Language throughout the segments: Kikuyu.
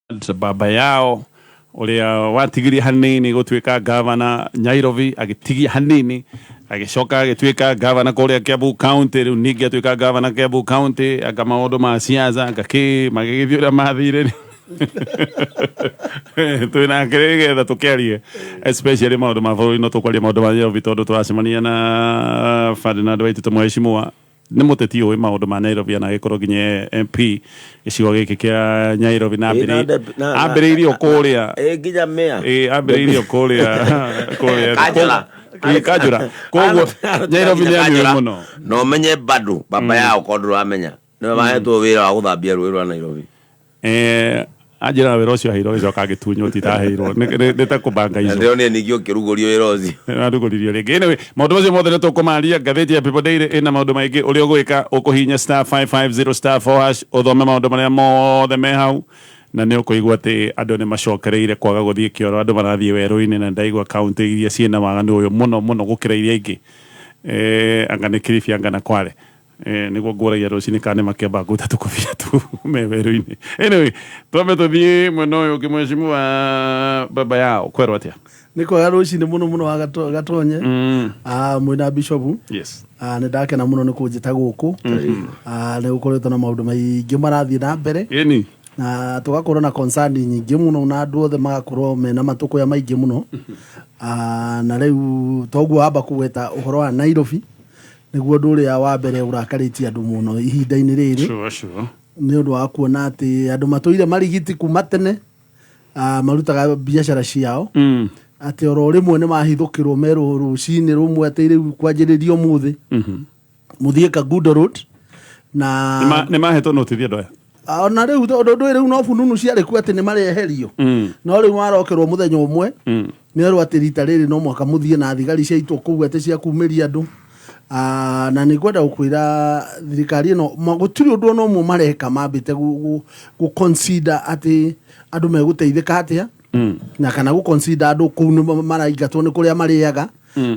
Baba Yao ũrĩa watigirie hanini gũtuĩka gavana Nairobi, agĩtigia hanini, agĩcoka agĩtuĩka gavana kũrĩa Kiambu County. Rĩu ningĩ atuĩka gavana Kiambu County, anga maũndũ ma siasa anga kĩ magĩgĩthiĩ ũrĩa mathire. Twĩ nake nĩgetha tũkĩarie especially maũndũ ma bũrũri, no tũkwaria maũndũ ma Nairobi tondũ tũracemania na Ferdinand Waititũ, mheshimiwa nĩ mũteti ũĩ maũndũ ma Nairobi, ana agĩkorwo nginya MP gĩcigo gĩkĩ kĩa Nairobi na ambĩrĩirie o kũrĩa. Ĩ, nginya mĩa. Ĩ, ambĩrĩirie o kũrĩa Kanjũra. Ĩ, kanjũra. Koguo Nairobi nĩ amĩũĩ mũno. Na ũmenye bado Baba Yao, ko ndũramenya nĩwe wahetwo wĩra wa gũthambia rũĩ rwa Nairobi. Anjĩra wĩra ũcio aheirwo, agĩcoka agĩtunywo, titaheirwo nĩ ta kũbanga ico. Ndĩronire ningĩ ũkĩrugũrio wĩra ũcio. Arugũririo rĩngĩ. Anyway, maũndũ macio mothe nĩ tũkũmaria. Ngathĩti ya People Daily ĩna maũndũ maingĩ. Ũrĩa ũgwĩka, ũkũhihinya *550*4#, ũthome maũndũ marĩa mothe me hau, na nĩ ũkũigua atĩ andũ nĩ macokereire kwaga gũthiĩ kĩoro, andũ marathiĩ werũ-inĩ, na ndaigua kaunti iria ciĩna waganu ũyũ mũno mũno gũkĩra iria ingĩ, anga nĩ Kilifi, anga na Kwale. Nĩguo ngũragia rũcinĩ kana nĩ makĩamba nguta tũkobia tu me werũ-inĩ. Anyway, twambe tũthiĩ mwena ũyũ ũngĩ. Mheshimiwa Baba Yao, kwerwo atĩa? Nĩ kwega rũcinĩ mũno mũno wa Gatonye. Mwĩna Bishop. Yes. Nĩ ndakena mũno nĩ kũnjĩta gũkũ. Nĩ gũkoretwo na maũndũ maingĩ marathiĩ na mbere na tũgakorwo na concern nyingĩ mũno, na andũ othe magakorwo mena matũkũya maingĩ mũno. Na rĩu toguo wamba kũgweta ũhoro wa Nairobi, nĩguo ũndũ ũrĩa wa mbere ũrakarĩtie andũ mũno ihinda-inĩ rĩrĩ, nĩ ũndũ wa kuona atĩ andũ matũire Marigiti kuma tene, marutaga biacara ciao, atĩ oro rĩmwe nĩ mahithũkĩrwo merwo rũcinĩ rũmwe atĩ rĩu kwanjĩrĩria ũmũthĩ mũthiĩ Kangundo Road na Nĩ mahetwo notithi andũ aya? Ona rĩu tondũ ndũĩ rĩu no bununu ciarĩ kuo atĩ nĩ mareherio, no rĩu marokerwo mũthenya ũmwe, merwo atĩ rita rĩrĩ no mwaka mũthiĩ na thigari ciaitwo kũu atĩ cia kumĩria andũ. Na nĩ ngwenda gũkwĩra thirikari ĩno gũtirĩ ũndũ ona ũmwe mareka mambĩte gũ consider atĩ andũ megũteithĩka atĩa, na kana gũ consider andũ kũu nĩ maraingatwo nĩ kũrĩa marĩaga.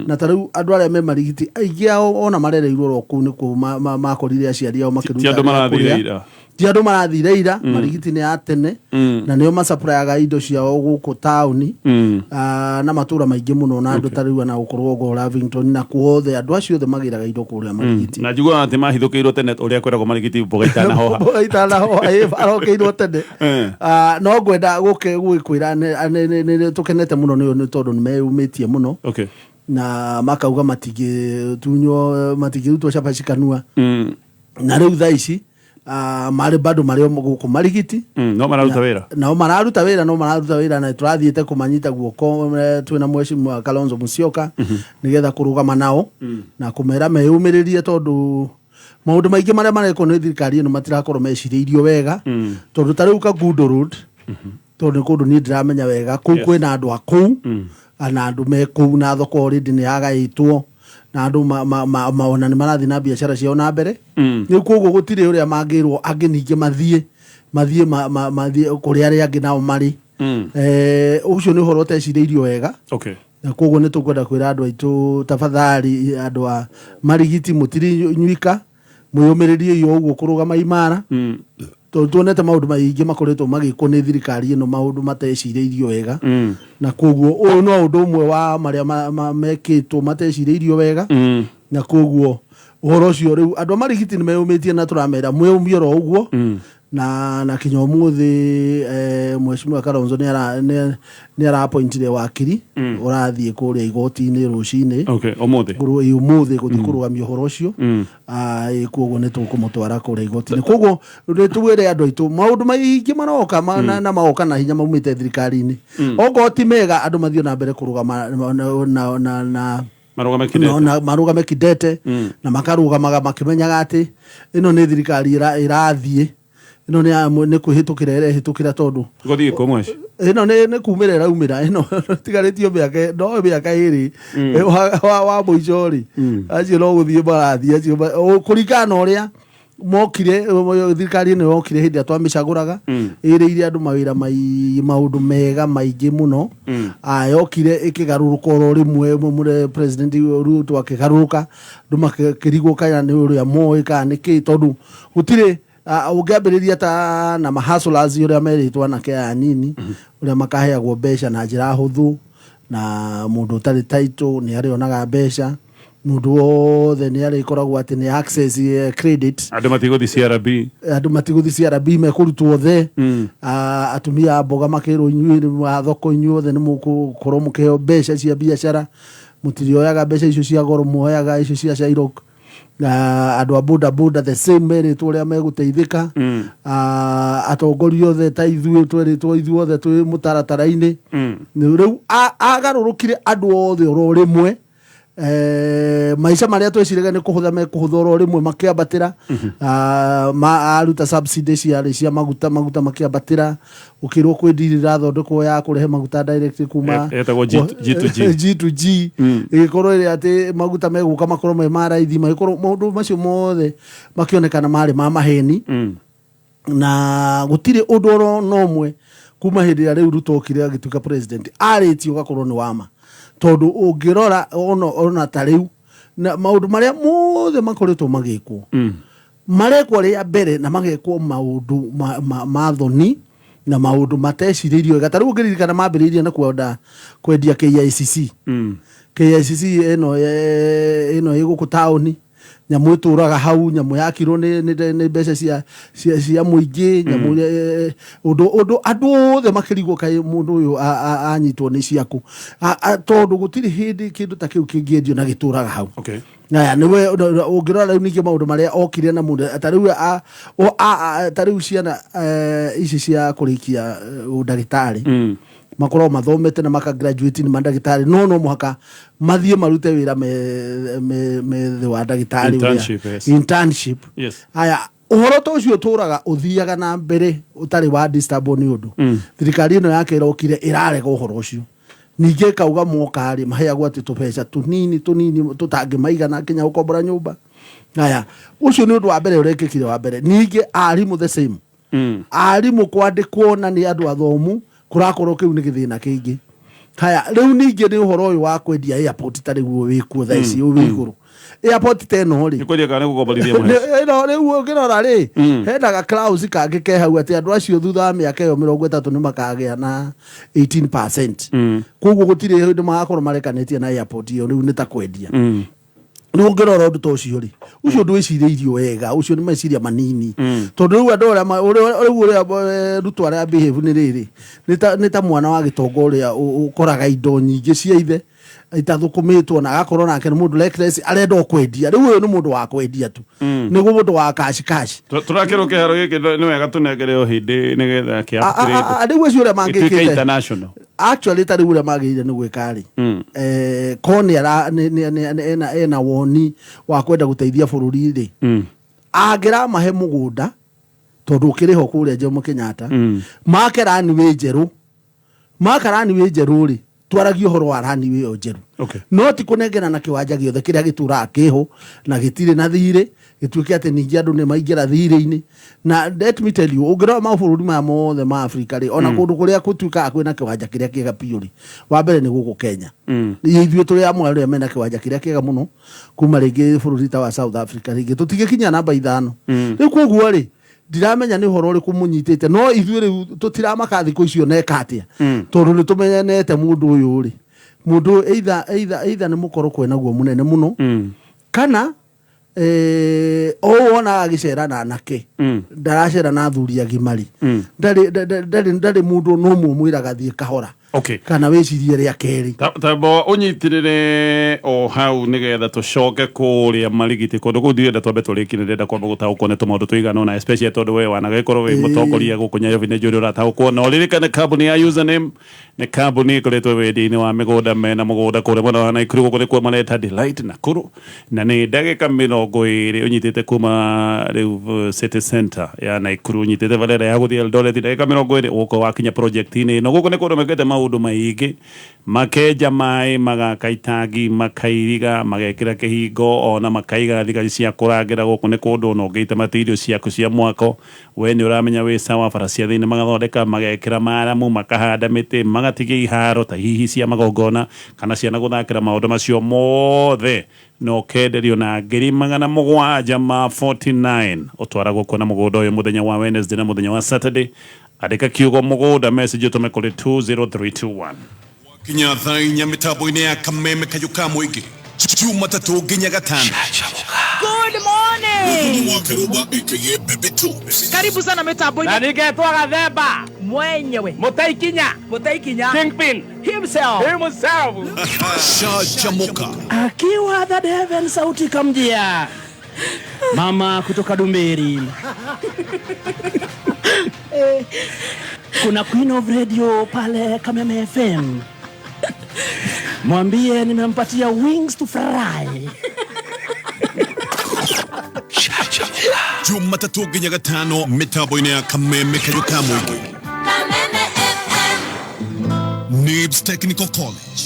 Na ta rĩu andũ arĩa me Marigiti, aingĩ ao ona marereirwo oro kũu, nĩ kũu makorire aciari ao makĩruta Ti andũ gĩa marathire kũrĩa. ira. Ti andũ marathire ira. Marigiti nĩ ya tene na nĩo macaprayaga indo ciao gũkũ taũni na matũra maingĩ mũno, na andũ ta rĩu ana gũkorwo ngo Lavington na kuothe, andũ acio othe magĩraga indo kũrĩa Marigiti. Na njiguaga atĩ mahithũkĩirwo tene, ũrĩa kwĩragwo Marigiti mboga itanahoha. Mboga itanahoha, ĩ, arokeirwo tene. No ngwenda gũke gũgĩkwĩra nĩ tũkenete mũno nĩ tondũ nĩ meyumĩtie mũno na makauga matingĩtunywo, matingĩrutwo cabaci kanua. Na rĩu thaa ici marĩ bado marĩ o gũkũ Marigiti. No mararuta wĩra. Nao mararuta wĩra, no mararuta wĩra, na tũrathiĩte kũmanyita guoko, twĩna Mheshimiwa Kalonzo Musyoka, nĩgetha kũrũgama nao na kũmera meyũmĩrĩrie, tondũ maũndũ maingĩ marĩa marekwo nĩ thirikari ĩno matirakorwo mecirĩirio wega. Tondũ ta rĩu Kangundo Road, tondũ nĩ kũndũ niĩ ndĩramenya wega kũu, kwĩna andũ a kũu na andũ me kũu, na thoko already nĩ yagaĩtwo, na andũ ona nĩ marathiĩ na biacara ciao na mbere. Rĩu koguo gũtirĩ ũrĩa mangĩrwo angĩ ningĩ mathiĩ kũrĩa arĩa angĩ nao marĩ. Ũcio nĩ ũhoro ũtecirĩirio wega. Na koguo nĩ tũkwenda kwĩra andũ aitũ, tafadhali, andũ a Marigiti, mũtiri nywika, mwĩyũmĩrĩrie o ũguo kũrũgama imara, tondũ tuonete maũndũ maingĩ makoretwo magĩkwo nĩ thirikari ĩno, maũndũ matecirĩirio wega. Na koguo ũyũ no ũndũ ũmwe wa marĩa mekĩtwo matecirĩirio wega. Na koguo ũhoro ũcio rĩu andũ a Marigiti nĩ meyũmĩtie, na tũramera mwĩyũmie oro ũguo. Na kinya ũmũthĩ, Mheshimiwa Kalonzo nĩ arapointire wakiri ũrathiĩ kũrĩa igoti-inĩ rũcinĩ. Ũmũthĩ. Ĩ, ũmũthĩ gũthiĩ kũrũgamia ũhoro ũcio. Ĩ, koguo nĩ tũkũmũtwara kũrĩa igoti-inĩ. Koguo nĩ tũwĩre andũ aitũ maũndũ maingĩ maroka na magoka na hinya maumĩte thirikari-inĩ, okorwo ti mega, andũ mathiĩ na mbere kũrũgama na Marũgame kidete. Na marũgame kidete, na makarũgamaga makĩmenyaga atĩ ĩno nĩ thirikari ĩrathiĩ, ĩno nĩ kwĩhĩtũkĩra ĩrehĩtũkĩra, tondũ Gũthiĩ kũ mweci? Ĩno nĩ kumĩra ĩraumĩra. Ĩno tigarĩtio mĩaka no mĩaka 2 wa mũico rĩ, acio no gũthiĩ marathiĩ acio kũringana na ũrĩa mokire. Thirikari ĩno yokire hĩndĩ ĩrĩa twamĩcagũraga ĩrĩire andũ mawĩra mai maũndũ mega maingĩ mũno. Yokire ĩkĩgarũrũka oro rĩmwe, President Ruto akĩgarũrũka, andũ makĩrigwo kana nĩ ũrĩa moĩ kana nĩ kĩ, tondũ gũtirĩ. Ũngĩambĩrĩria ta na mahustlers ũrĩa merĩtwo anake aya anini, ũrĩa makaheagwo mbeca na njĩra hũthũ, na mũndũ ũtarĩ title nĩ arĩonaga mbeca, mũndũ wothe nĩ arĩkoragwo atĩ nĩ access credit. Andũ matigũthi CRB. Andũ matigũthi CRB, mekũrutwo othe. Atumia a mboga makĩrwo, inyuĩ nĩ a thoko, inyuĩ othe nĩ mũgũkorwo mũkĩheo mbeca cia biacara, mũtirĩoyaga mbeca icio cia goro, muoyaga icio cia Shylock. Andũ a boda boda the same, merĩtwo ũrĩa megũteithĩka. Atongoria othe ta ithuĩ twerĩtwo ithuothe twĩ mũtaratara-inĩ. Rĩu agarũrũkire andũ othe oro rĩmwe. Maica marĩa tweciragia nĩ kũhũtha mekũhũtha, oro rĩmwe makĩambatĩra. Aruta subsidy ciarĩ cia maguta, maguta makĩambatĩra, ũkĩrwo kwĩ deal ĩrathondekwo ya kũrehe maguta direct kuma Etagwo G2G. G2G, ĩgĩkorwo ĩrĩa atĩ maguta megũka makorwo me ma raithi, magĩkorwo maũndũ macio mothe makĩonekana marĩ ma maheni. Na gũtirĩ ũndũ oro na ũmwe kuma hĩndĩ ĩrĩa rĩu Ruto okire agĩtuĩka president arĩtie ũgakorwo nĩ wama, tondũ ũngĩrora ona ta rĩu na maũndũ marĩa mothe makoretwo magĩkwo, marekwo rĩa mbere na magekwo maũndũ ma thoni na maũndũ matecirĩirio wega. Ta rĩu ũngĩririkana mambĩrĩirie na kwenda kwendia KICC. KICC ĩno ĩno ĩ gũkũ taũni, nyamũ ĩtũraga hau, nyamũ yakirwo nĩ mbeca cia mũingĩ, nyamũ ũndũ andũ othe makĩrigwo kaĩ mũndũ ũyũ anyitwo nĩ ciaku, tondũ gũtirĩ hĩndĩ kĩndũ ta kĩu kĩngĩendio na gĩtũraga hau. Aya nĩwe ũngĩrora rĩu ningĩ maũndũ marĩa okire na mũndũ ta rĩu ta rĩu ciana ici cia kũrĩkia ũndagĩtarĩ, makoragwo mathomete na maka graduate nĩ mandagĩtarĩ, no mũhaka mathiĩ marute wĩra me thĩ wa ndagĩtarĩ ũrĩa- Internship, yes. Internship. Yes. Aya, ũhoro ta ũcio ũtũraga ũthiaga na mbere ũtarĩ wa disturb nĩ ũndũ thirikari ĩno yake ĩrokire ĩrarega ũhoro ũcio. Ningĩ ĩkauga moka rĩ, maheagwo atĩ tũbeca tũnini tũnini tũtangĩmaigana nginya gũkombora nyũmba. Aya, ũcio nĩ ũndũ wa mbere ũrekĩkire wa mbere. Ningĩ arimũ the same. Arimũ kwandĩkwo na nĩ andũ athomu kũrakorwo kĩu nĩ gĩthĩna kĩngĩ. Haya, rĩu ningĩ nĩ ũhoro ũyũ wa kwendia airport, ta rĩu ũyũ wĩkuo thaa ici, ũyũ wĩ igũrũ, airport ta ĩno rĩ. Nĩ kwendia kana nĩ gũkomborithia mũheshi? Ĩno rĩu ũngĩrora rĩ, hena ga clause kangĩ ke hau atĩ andũ acio thutha wa mĩaka ĩyo 30 nĩ makagĩa na 18%. Koguo gũtirĩ hĩndĩ magakorwo marekanĩtie na airport ĩyo, rĩu nĩ ta kwendia. Rĩu ũngĩrora ũndũ ta ũcio rĩ, ũcio ndwĩcirĩirio wega, ũcio nĩ meciria manini, tondũ rĩu andũ arĩa rĩu ũrĩa Ruto arĩa behave nĩ rĩrĩ, nĩ ta mwana wa gĩtonga ũrĩa ũkoraga indo nyingĩ cia ithe itathũkũmĩtwo, na agakorwo nake nĩ mũndũ reckless, arenda o kwendia. Rĩu ũyũ nĩ mũndũ wa kwendia tu, nĩguo mũndũ wa cash cash. Tũrakĩrwo kĩharo gĩkĩ, nĩ wega tũnengere o hĩndĩ nĩgetha kĩ upgrade. Rĩu acio ũrĩa Ĩtuĩke mangĩkĩte international. Actually, ta rĩu ũrĩa magĩrĩire nĩ gwĩka rĩ, ko nĩ ara nĩ ena woni wa kwenda gũteithia bũrũri rĩ, angĩramahe mũgũnda, tondũ ũkĩrĩho kũrĩa Jomo Kenyatta, make runway njerũ. Maka runway njerũ rĩ, twaragie ũhoro wa runway ĩyo njerũ. No ti kũnengera na kĩwanja gĩothe kĩrĩa gĩtũraga kĩho na gĩtirĩ na thirĩ, gĩtuĩke atĩ ningĩ andũ nĩ maingĩra thirĩ-inĩ. Na let me tell you, ũngĩrora mabũrũri maya mothe ma Afrika rĩ, ona kũndũ kũrĩa gũtuĩkaga kwĩna kĩwanja kĩrĩa kĩega biũ rĩ, wa mbere nĩ gũkũ Kenya. Ithuĩ tũrĩ amwe arĩa mena kĩwanja kĩrĩa kĩega mũno kuma rĩngĩ bũrũri ta wa South Africa, rĩngĩ tũtingĩkinya namba 5. Rĩu koguo rĩ, ndiramenya nĩ ũhoro ũrĩkũ mũnyitĩte, no ithuĩ rĩu tũtiramaka thikũ icio neka atĩa, tondũ nĩ tũmenyanete mũndũ ũyũ rĩ, mũndũ ũyũ either nĩ mũkorokwe naguo mũnene mũno, kana o ũũ wonaga agĩcera na anake, ndaracera na athuri agimari, ndarĩ mũndũ no ũmwe ũmwĩraga thiĩ kahora kana wĩcirie rĩa kerĩ. Tambo ũnyitĩrĩre o hau nĩgetha tũcoke kũrĩa Marigiti, kũndũ kũu ndirenda twambe tũrĩkie, ndĩrenda kwamba gũtaũkwo nĩ tũmaũndũ tũigana ũna, especially tondũ we wanagĩkorwo wĩ mũtongoria gũkũ Nairobi, nĩ njũĩ ũrataũkwo. Na ũririkane kambuni ya Username nĩ kambuni ĩkoretwo wendia-inĩ wa mĩgũnda, mena mũgũnda kũrĩa mwena wa Naikuru, gũkũ nĩkuo mareta Delight Nakuru, na nĩ ndagĩka 20 ũnyitĩte kuma rĩu city center ya Naikuru, ũnyitĩte barabara ya gũthiĩ Eldoret, ndagĩka 20 ũgũkorwo wakinya project-inĩ ĩno. Gũkũ nĩ kũndũ mekĩte maũndũ. Maũndũ maingĩ, makenja maĩ, magaka itangi, makairiga, magekĩra kĩhingo, ona makaiga thigari cia kũrangĩra. Gũkũ nĩ kũndũ ona ũngĩita material ciaku cia mwako, we nĩ ũramenya wĩ sawa. Bara cia thĩinĩ magathondeka, magekĩra maramu, makahanda mĩtĩ, magatigia iharo ta hihi cia magongona kana ciana gũthakĩra. Maũndũ macio mothe na ũkenderio na 749,000. Ũtwaragwo kuona mũgũnda ũyũ mũthenya wa Wednesday na mũthenya wa Saturday. Andĩka kiugo mũgũnda, message ũtũme kũrĩ 20321. Kinya thaa 4 mĩtambo-inĩ ya Kameme Kayũ ka Mũingĩ, Jumatatũ nginya Gatano. Good morning. Wa Kĩrũmba aka Baby Two. Karibu sana mitambo-inĩ. Na ningetwo Gathemba. Mwenyewe. Mũtaikinya. Mũtaikinya. Kingpin. Himself. Himself. Shajamoka. Akiwa that heaven sauti kamjia mama kutoka Dumberi. Kuna Queen of Radio pale Kameme FM, mwambie nimempatia wings to fly. Jumatatũ nginya Gatano mĩtambo-inĩ ya Kameme Kayũ ka Mũingĩ. Kameme FM. Nibs Technical College.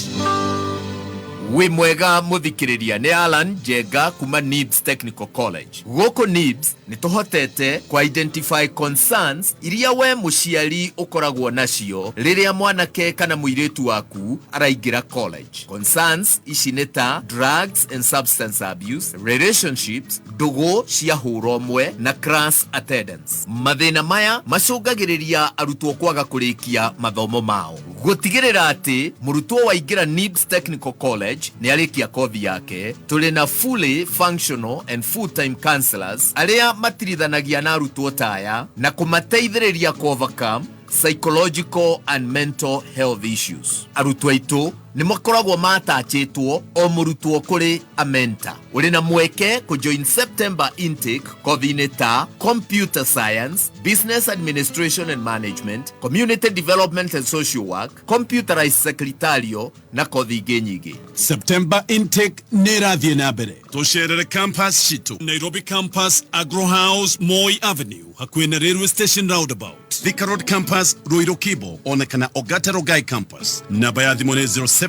Wĩ mwega mũthikĩrĩria, nĩ Alan Njenga kuma Nibs Technical College. Gũkũ Nibs nĩ tũhotete ku identify concerns iria we mũciari ũkoragwo nacio rĩrĩa mwanake kana mũirĩtu waku araingĩra college. Concerns ici nĩ ta drugs and substance abuse, relationships, ndũgũ cia hũra ũmwe na class attendance. Mathĩna maya macũngagĩrĩria arutwo kwaga kũrĩkia mathomo mao. Gũtigĩrĩra atĩ mũrutwo waingĩra Nibs Technical College nĩ arĩkia kothi yake, tũrĩ na fully functional and full time counselors arĩa matirithanagia na arutwo taya na kũmateithĩrĩria ku overcome psychological and mental health issues. Arutwo aitũ nĩ makoragwo matachĩtwo o mũrutwo kũrĩ a mentor. Ũrĩ na mweke kũjoin September intake kothi-inĩ ta computer science, business administration and management, community development and social work, computerized secretarial na kothi ingĩ nyingĩ. September intake nĩ ĩrathiĩ na mbere. Tũcerere campus citũ: Nairobi campus, Agro House, Moi Avenue, hakuhĩ na railway station roundabout; Thika Road campus, Ruiru Kibo, ona kana Ogata Rongai campus. Namba ya thimũ nĩ 0721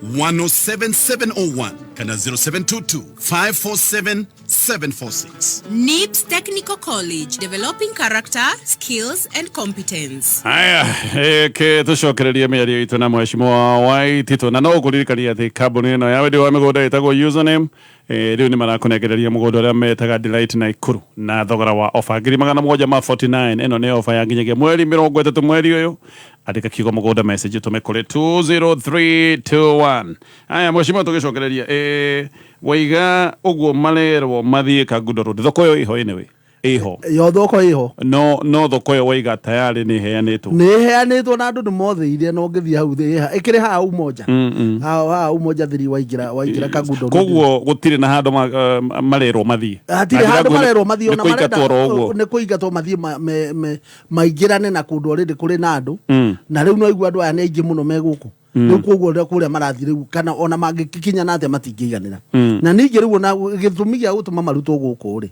107 701 kana 0722 547 746. NIBS Technical College, developing character, skills and competence. Haya, ke tũcokererie mĩario itũ na mheshimiwa Waititũ, na no ũkũririkania atĩ kambuni ĩno ya wendia wa mĩgũnda ĩtagwo Username, rĩu nĩ marakũnengereria mũgũnda ũrĩa metaga Delight Nakuru na thogora wa ofa 749,000. Ĩno nĩ ofa ya nginyagia mweri 30 mweri ũyũ. Andĩka kiugo mũgũnda, message ũtũme kũrĩ 20321. Haya, mheshimiwa, tũgĩcokereria, waiga ũguo marerwo mathiĩ Kangundo Road, thoko ĩyo ĩho anyway, ĩho? Yo thoko ĩho. No thoko ĩyo waiga tayarĩ nĩ ĩheanĩtwo? Nĩ ĩheanĩtwo na andũ nĩ mothĩire, na ũngĩthiĩ hau thĩ ĩkĩrĩ haha Umoja, haha Umoja thiri waingĩra Kangundo Road. Koguo gũtirĩ na handũ marerwo mathiĩ? Hatirĩ Na njĩra handũ nguhĩ. Marerwo mathiĩ Nĩ ona kũingatwo oro ũguo. Nĩ kũingatwo mathiĩ maingĩrane na kũndũ already kũrĩ na andũ. Na rĩu no igua andũ aya nĩ aingĩ mũno me gũkũ rĩu, koguo ũrĩa kũrĩa marathiĩ rĩu kana ona mangĩkinya na atĩa matingĩiganĩra. Na ningĩ rĩu ona gĩtũmi gĩa gũtũma marutwo gũkũ rĩ,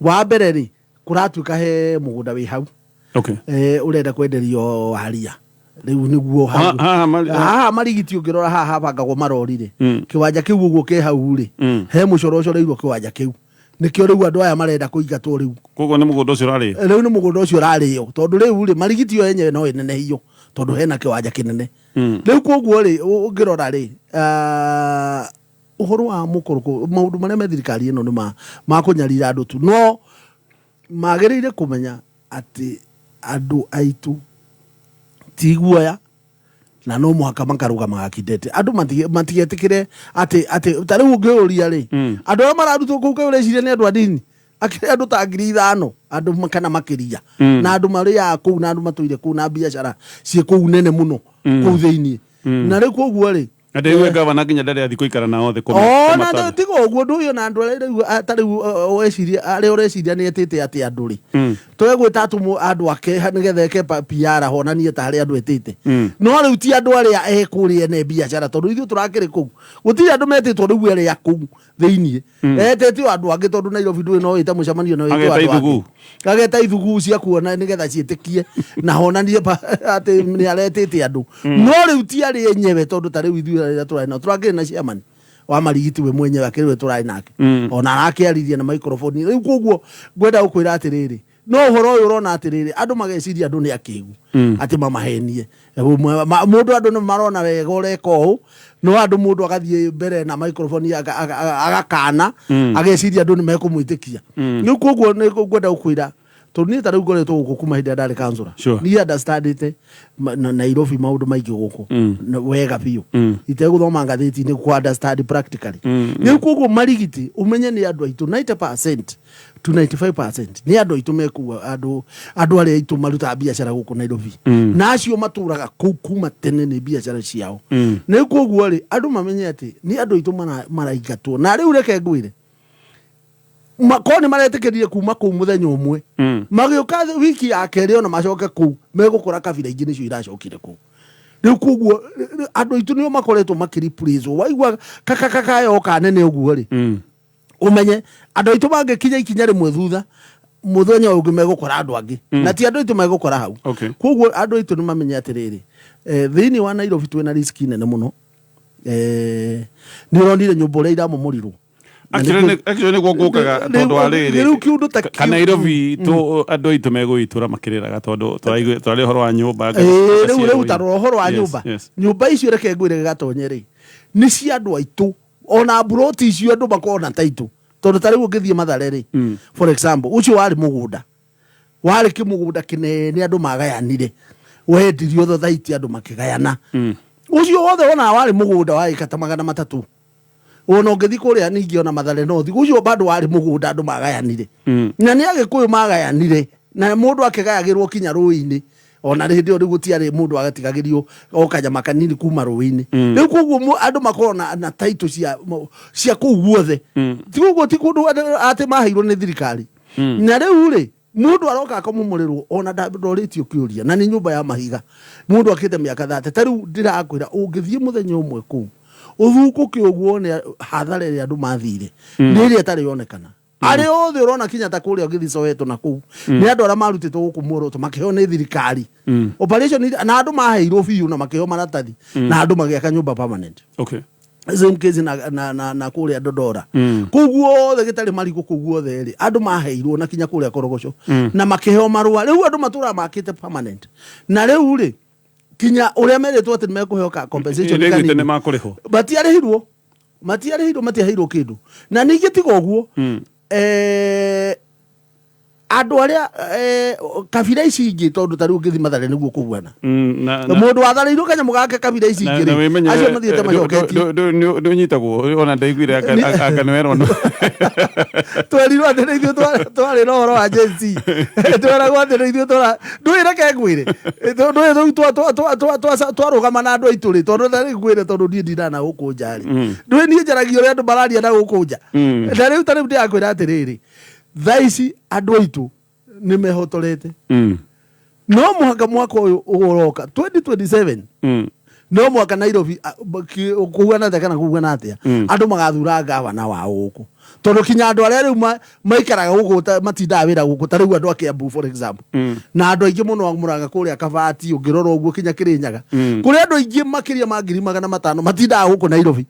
wa mbere rĩ, kũratuĩka he mũgũnda wĩ hau ũrenda kwenderio waria rĩu nĩguo hau. Haha Haha marigiti, ũngĩrora haha habangagwo marori rĩ, kĩwanja kĩu ũguo kĩ hau rĩ, he mũcoro ũcoreirwo kĩwanja kĩu, nĩkĩo rĩu andũ aya marenda kũingatwo rĩu. Koguo nĩ mũgũnda ũcio ũrarĩo? Rĩu nĩ mũgũnda ũcio ũrarĩo, tondũ rĩu rĩ, marigiti yo yenyewe no ĩnenehio tondũ hena kĩwanja kĩnene rĩu. Koguo rĩ, ũngĩrora rĩ, ũhoro wa mũkoroko, maũndũ marĩa me thirikari ĩno nĩ ma kũnyarira andũ tu, no magĩrĩire kũmenya atĩ andũ aitũ ti guoya na no mũhaka makarũgama gakindete. Andũ matigetĩkĩre atĩ ta rĩu ũngĩũria rĩ, andũ arĩa mararutwo kũu, kaĩ ũreciria nĩ andũ anini? Akĩrĩ andũ ta 5,000 andũ kana makĩria, na andũ marĩaga kũu na andũ matũire kũu na biacara ciĩ kũu nene mũno kũu thĩiniĩ. Na rĩu koguo rĩ, Na ndĩgue gavana nginya ndarĩ athiĩ kũikara nao thĩ ona kũmataara. tiga ũguo ndũĩ ona andũ arĩa rĩu ta rĩu weciria arĩa ũreciria nĩ etĩte atĩ andũ rĩ twegwĩta atũmwo andũ ake nĩgetha eke PR honanie ta harĩa andũ etĩte. No rĩu ti andũ arĩa e kũrĩa ene biacara, tondũ ithuĩ tũrakĩrĩ kũu, gũtirĩ andũ metĩtwo rĩu arĩa kũu thĩiniĩ. Etĩte o andũ angĩ, tondũ Nairobi ndũĩ no wĩte mũcemanio no wĩte Ageta andũ angĩ. ithugu. Ageta ithugu cia kuona nĩgetha ciĩtĩkie na honanie atĩ nĩ aretĩte andũ, no rĩu ti arĩa enyewe, tondũ ta rĩu ithuĩ arĩa tũrarĩ nao, tũrakĩrĩ na chairman wa Marigiti we mwenyewe akĩrĩ we tũrarĩ nake, ona arakĩaririe na microphone. Rĩu koguo ngwenda gũkwĩra atĩrĩrĩ, no ũhoro ũyũ ũrona atĩrĩrĩ, andũ mageciria andũ nĩ akĩgu atĩ mamahenie. Mũndũ andũ nĩ marona wega ũreka ũũ, no andũ mũndũ agathiĩ mbere na microphone agakana, ageciria andũ nĩ mekũmwĩtĩkia. Rĩu koguo nĩ ngwenda gũkwĩra, tondũ niĩ ta rĩu ngoretwo gũkũ kuma hĩndĩ ĩrĩa ndarĩ councillor. Niĩ understandĩte Nairobi maũndũ maingĩ gũkũ wega biũ, itegũthoma ngathĩti-inĩ, ku understand practically. Rĩu koguo Marigiti ũmenye nĩ andũ aitũ 90% to 95% nĩ andũ aitũ mekua, andũ arĩa aitũ marutaga biacara gũkũ Nairobi, na acio matũraga kũu kuma tene nĩ biacara ciao. Nĩ koguo rĩ, andũ mamenye atĩ nĩ andũ aitũ maraingatwo. Na rĩu reke ngwĩre, korwo nĩ maretĩkĩrire kuma kũu mũthenya ũmwe, magĩũka wiki ya kerĩ ona macoke kũu, megũkora kabira ingĩ nĩcio iracokire kũu. Rĩu koguo andũ aitũ nĩo makoretwo makĩreplacewo. Waigua kakakaka yoka nene ũguo rĩ, ũmenye andũ aitũ mangĩkinya ikinya rĩmwe thutha, mũthenya ũyũ ũngĩ megũkora andũ angĩ, na ti andũ aitũ megũkora hau. Koguo andũ aitũ nĩ mamenye atĩrĩrĩ, thĩinĩ wa Nairobi twĩna riski nene mũno. Nĩ ũronire nyũmba ũrĩa iramomorirwo. Na Actually nĩguo ngũkaga, tondũ wa rĩrĩ, rĩu kĩũndũ ta kĩu. Kana Nairobi tũ andũ aitũ megũgĩtũra makĩrĩraga, tondũ tũraria ũhoro wa nyũmba Rĩu rĩu ta rora ũhoro wa nyũmba. Nyũmba icio, reke ngwĩre gatonye rĩ, nĩ cia andũ aitũ, ona mburoti icio andũ makoragwo na taitũ, tondũ ta rĩu ũngĩthiĩ Mathare rĩ, for example, ũcio warĩ mũgũnda, warĩ kĩmũgũnda kĩnene, andũ magayanire, wendirio thothaiti, andũ makĩgayana. Ũcio wothe wonaga warĩ mũgũnda wa ĩka ta 300. Ona ũngĩthiĩ kũrĩa ningĩ ona Mathare North, ũcio bado warĩ mũgũnda andũ magayanire, na nĩ Agĩkũyũ magayanire, na mũndũ akĩgayagĩrwo kinya rũĩ-inĩ. Ona hĩndĩ ĩyo rĩu gũtiarĩ mũndũ agatigagĩrio o kanyama kanini kuma rũĩ-inĩ. Rĩu koguo andũ makoragwo na taitũ cia kũu guothe. Ti ũguo, ti kũndũ atĩ maheirwo nĩ thirikari. Na rĩu rĩ, mũndũ aroka akamomorerwo ona ndorĩtio kĩũria, na nĩ nyũmba ya mahiga mũndũ akĩte mĩaka 30. Ta rĩu ndĩrakwĩra, ũngĩthiĩ mũthenya ũmwe kũu ũthukũke ũguo wone hathara ĩrĩa andũ mathire, nĩ ĩrĩa ĩtarĩ yonekana. Arĩa othe ũrona kinya ta kũrĩa ũngĩthiĩ Soweto na kũu, nĩ andũ arĩa marutĩtwo gũkũ Muoroto makĩheo nĩ thirikari operation na andũ maheirwo biũ na makĩheo maratathi na andũ magĩaka nyũmba permanent. Same case na kũrĩa Dodora, kũu guothe gĩtarĩ marigũ, kũu guothe rĩ, andũ maheirwo na kinya kũrĩa Korogoco na makĩheo marũa. Rĩu andũ matũraga makĩte permanent, na rĩu rĩ, kinya ũrĩa merĩtwo atĩ nĩmekũheo ka compensation Nĩguĩte kanini. nĩ makũrĩhwo. Matiarĩhirwo, matiarĩhirwo, matiaheirwo kĩndũ. Na ningĩ tiga ũguo, andũ arĩa kabira ici ingĩ, tondũ ta rĩu ũngĩthiĩ Mathare nĩguo kũhuana mũndũ watharĩirwo kanyamũ gake, kabira ici ingĩ rĩ, acio mathiĩte macoketie. Ndå nyitagwo ona ndaiguire anga nĩ werwo. Twerirwo atĩ nĩ ithuĩ twarĩ na ũhoro wa Gen Z, tweragwo atĩ nĩ ithuĩ twara ndũĩ. Reke ngwĩre, ndũĩ rĩu twarũgama na andũ aitũ rĩ, tondũ ta rĩu ngwĩre, tondũ niĩ ndinaga na gũkũ nja rĩ, ndũĩ niĩ njaragia ũrĩa andũ mararia na gũkũ nja. Na rĩu ta rĩu ndĩrakwĩra atĩrĩrĩ, thaa ici andũ aitũ nĩ mehotorete. No mũhaka mwaka ũyũ ũroka 2027, no mwaka Nairobi kũhuana atĩa kana kũhuana atĩa, andũ magathura gavana wao gũkũ, tondũ kinya andũ arĩa rĩu maikaraga gũkũ matindaga wĩra gũkũ, ta rĩu andũ a Kiambu for example, na andũ aingĩ mũno a Mũrang'a kũrĩa Kabati, ũngĩrora ũguo kinya Kĩrĩnyaga, kũrĩ andũ aingĩ makĩria ma 500,000 matindaga gũkũ Nairobi,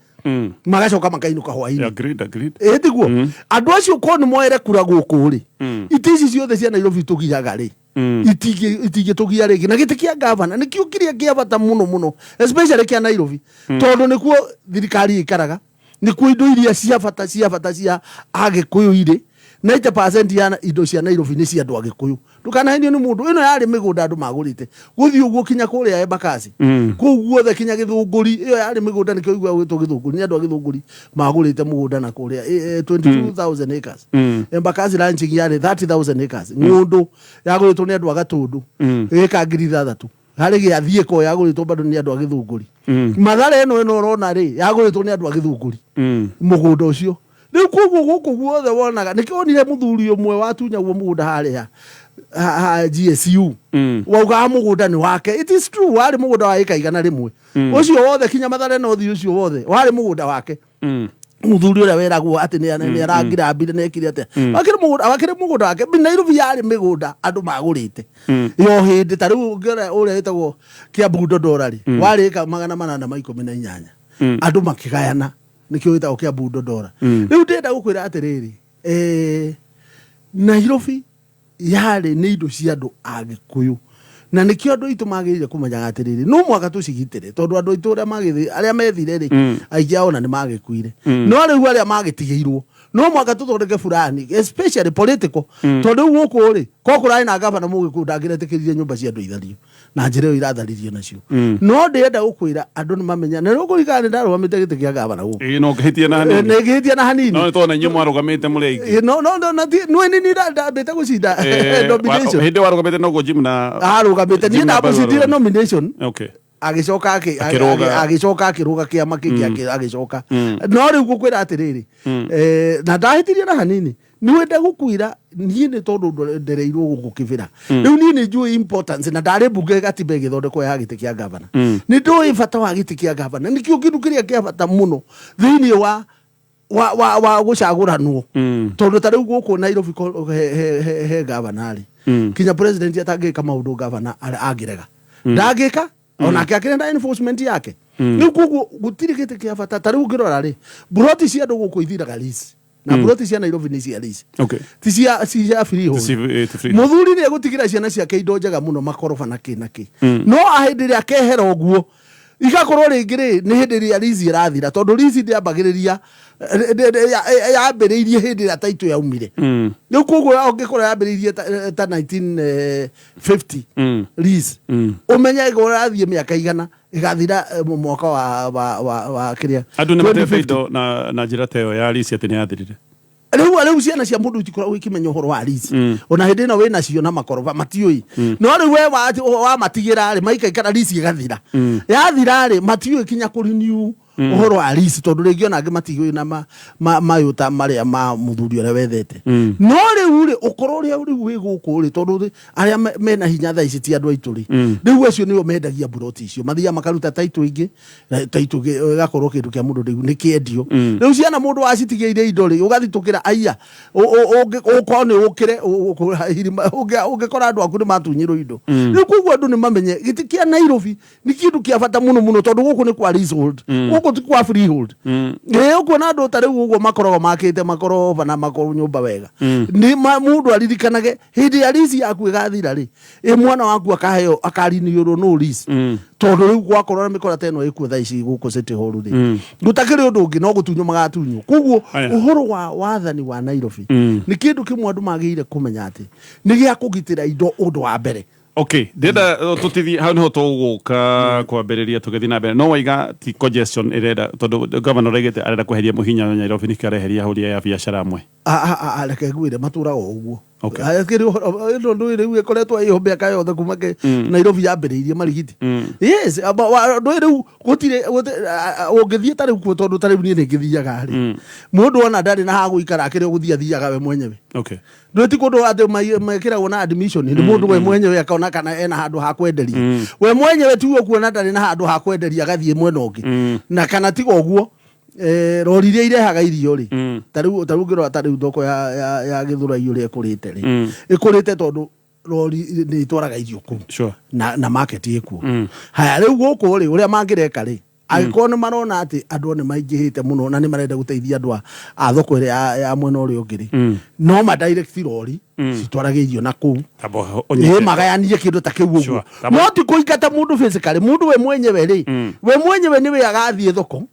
magacoka makainũka hwainĩ. Agreed, agreed. Ĩ tiguo andũ acio ko nĩ moere kura gũkũ rĩ, itĩ ici ciothe cia Nairobi tũgiaga rĩ, itingĩtũgia rĩngĩ. Na gĩtĩ kĩa gavana nĩkĩo kĩrĩa kĩa bata mũno mũno, especially kĩa Nairobi, tondũ nĩkuo thirikari ĩikaraga, nĩkuo indo iria cia bata cia bata cia Agĩkũyũ irĩ. 90% ya indo cia Nairobi nĩ cia andũ Agĩkũyũ. Ndũkanahenio nĩ mũndũ, ĩno yarĩ mĩgũnda andũ magũrĩte gũthiĩ ũguo kinya kũrĩa Embakasi, kũu guothe kinya Gĩthũngũri, ĩyo yarĩ mĩgũnda, nĩkĩo ũiguaga gwĩtwo Gĩthũngũri, nĩ andũ a Gĩthũngũri magũrĩte mũgũnda na kũrĩa 22,000 acres. Embakasi ranching yarĩ 30,000 acres. Ng'ũndũ yagũrĩtwo nĩ andũ a Gatũndũ, ĩka 6,000. Harĩ gĩathiĩko yagũrĩtwo bado nĩ andũ a Gĩthũngũri. Mathare ĩno ĩno ũrona rĩ, yagũrĩtwo nĩ andũ a Gĩthũngũri mũgũnda ũcio. Rĩu koguo gũkũ guothe wonaga nĩkĩo wonire mũthuri ũmwe watunyagwo mũgũnda harĩa ha GSU, waugaga mũgũnda nĩ wake. It is true, warĩ mũgũnda wa ĩka 100. Ũcio wothe kinya Mathare North, ũcio wothe warĩ mũgũnda wake. Mũthuri ũrĩa weragwo atĩ nĩ arangirambire nĩ ekire atĩa, wakĩrĩ mũgũnda wake. Nairobi yarĩ mĩgũnda andũ magũrĩte yo hĩndĩ. Ta rĩu ũngĩona ũrĩa wĩtagwo Kiambu Ndondora rĩ, warĩ ĩka 818, andũ makĩgayana, nĩkĩo wĩtagwo Kiambu Ndondora. Rĩu ndĩrenda gũkwĩra atĩrĩrĩ, Nairobi yarĩ nĩ indo cia andũ a Gĩkũyũ, na nĩkĩo andũ aitũ magĩrĩire kũmenyaga atĩrĩrĩ, no mwaka tũcigitĩre, tondũ andũ aitũ arĩa magĩthi arĩa methire rĩ, aingĩ ao ona nĩ magĩkuire. No rĩu arĩa magĩtigĩirwo, no mwaka tũthondeke fulani, especially political, tondũ rĩu gũkũ rĩ, ko kũrarĩ na gavana Mũgĩkũyũ, ndangĩretĩkĩririe nyũmba cia andũ ithario na njĩra ĩyo iratharirio nacio. No ndĩrenda gũkwĩra andũ nĩ mamenya, na rĩu kũringana nĩ ndarũgamĩte gĩtĩ kĩa gavana gũkũ. Ĩĩ, no ngĩhĩtia na hanini. Nĩ ngĩhĩtia na hanini. No nĩ tondũ na inyuĩ mwarũgamĩte mũrĩ aingĩ. No na ti nĩ nĩ ndambĩte gũcinda nomination. Hĩndĩ warũgamĩte noguo Jim na Arũgamĩte niĩ Jim na Baru ndamũcindire arũgamĩte. nomination. Agĩcoka Akĩrũga. Agĩcoka akĩrũga kĩama kĩngĩ, agĩcoka. No rĩu ngũkwĩra atĩrĩrĩ, na ndahĩtirie na hanini. Nĩ wenda gũkwĩra niĩ nĩ tondũ ndereirwo gũkũ Kĩbĩra, rĩu niĩ nĩ njũĩ importance, na ndarĩ mbunge gatiba ĩgĩthondekwo ya gĩtĩ kĩa gavana. Nĩ ndũĩ bata wa gĩtĩ kĩa gavana, nĩkĩo kĩndũ kĩrĩa kĩa bata mũno thĩinĩ wa gũcagũranwo, tondũ ta rĩu gũkũ Nairobi he gavana rĩ, kinya president atangĩka maũndũ gavana angĩrega ndangĩka, onake akĩrenda enforcement yake. Rĩu koguo gũtirĩ gĩtĩ kĩa bata. Ta rĩu ũngĩrora rĩ, buroti cia andũ gũkũ ithiraga lease, na buroti cia Nairobi nĩ cia lease, ti cia freehold. Ti freehold. Mũthuri nĩ egũtigĩra ciana ciake indo njega mũno, makoroba na kĩ na kĩ, no hĩndĩ ĩrĩa akehera ũguo, igakorwo rĩngĩ rĩ nĩ hĩndĩ ĩrĩa lease ĩrathira, tondũ lease ndĩambagĩrĩria, yambĩrĩirie hĩndĩ ĩrĩa title yaumire. Rĩu koguo ũngĩkorwo yambĩrĩirie ta 1950 lease, ũmenye ĩgũrũ ĩrathiĩ mĩaka 100, ĩgathira mwaka wa kĩrĩa Andũ nĩ matete 2050. indo na njĩra ta ĩyo ya lease atĩ nĩ yathirire. Rĩu ciana cia mũndũ itikoragwo ikĩmenya ũhoro wa lease. Ona hĩndĩ ĩno wĩ nacio na makoroba matiũĩ. No rĩu we wamatigĩra rĩ, maikaikara, lease ĩgathira. Yathira rĩ, matiũĩ kinya kũrenew ũhoro wa lease, tondũ rĩngĩ ona angĩ matiũĩ na mayũ ta marĩa ma mũthuri ũrĩa wethete. No rĩu rĩ, ũkorwo ũrĩa rĩu wĩ gũkũ rĩ, tondũ rĩ, arĩa mena hinya thaa ici ti andũ aitũ rĩ, rĩu acio nĩo mendagia mburoti icio, mathiaga makaruta title ingĩ, na title ĩgakorwo kĩndũ kĩa mũndũ rĩu nĩ kĩendio. Rĩu ciana mũndũ wacitigĩire indo rĩ, ũgathitũkĩra aiya, ũkorwo nĩ ũkĩre ũngĩkora andũ aku nĩ matunyĩrwo indo. Rĩu koguo andũ nĩ mamenye gĩtĩ kĩa Nairobi nĩ kĩndũ kĩa bata mũno mũno, tondũ gũkũ nĩ kwa leasehold, gũkũ ti kwa freehold. Ĩ ũkuona andũ ta rĩu ũguo makoragwo makĩte makoroba na makorwo nyũmba wega, nĩ mũndũ aririkanage hĩndĩ ya lease yaku ĩgathira rĩ, ĩ mwana waku akaheo akarinĩrwo no lease, tondũ rĩu gwakorwo na mĩkora ta ĩno ĩkuo thaa ici gũkũ City Hall rĩ, gũtakĩrĩ ũndũ ũngĩ no gũtunywo magatunywo. Koguo Aya. ũhoro wa wathani wa Nairobi nĩ kĩndũ kĩmwe andũ magĩrĩire kũmenya atĩ nĩ gĩa kũgitĩra indo, ũndũ wa mbere. Okay, ndĩrenda tũtithie hau, nĩho tũgũka kwambĩrĩria tũgĩthiĩ na mbere. No waiga ti congestion ĩrenda, tondũ governor oigĩte arenda kweheria mũhinya wa Nairobi, nĩkĩo areheria ahũri aya a biacara amwe. Reke ngwĩre, matũraga o ũguo. Akĩrĩ ũhoro ĩno ndũĩ rĩu ĩkoretwo ĩho mĩaka yothe kuma Nairobi yambĩrĩirie marigiti. Yes, ndũĩ rĩu gũtirĩ ũngĩthiĩ ta rĩu kuo, tondũ ta rĩu niĩ nĩ ngĩthiaga rĩ, mũndũ ona ndarĩ na ha gũikara, akĩrĩ gũthiĩ athiaga we mwenyewe. Ndũĩ ti kũndũ atĩ mekĩragwo na admission, nĩ mũndũ we mwenyewe akona kana ena handũ ha kwenderia we mwenyewe. Tiwe ũkuona ndarĩ na handũ ha kwenderia, agathiĩ mwena ũngĩ. Na kana tiga ũguo, rori iria irehaga irio rĩ, ta rĩu ũngĩrora ta rĩu thoko ya Gĩthũrai ũrĩa ĩkũrĩte rĩ, ĩkũrĩte tondũ rori nĩ itwaraga irio kũu. Na market ĩkuo. Haya, rĩu gũkũ rĩ, ũrĩa mangĩreka rĩ, angĩkorwo nĩ marona atĩ andũ nĩ maingĩhĩte mũno na nĩ marenda gũteithia andũ a thoko ĩrĩa ya mwena ũrĩa ũngĩ rĩ, no ma direct rori citwarage irio na kũu. Tamba ĩ ũnyite. Magayanie kĩndũ ta kĩu ũguo. Tamba- No ti kũingata mũndũ physically. Mũndũ we mwenyewe rĩ, we mwenyewe nĩwe agathiĩ thoko,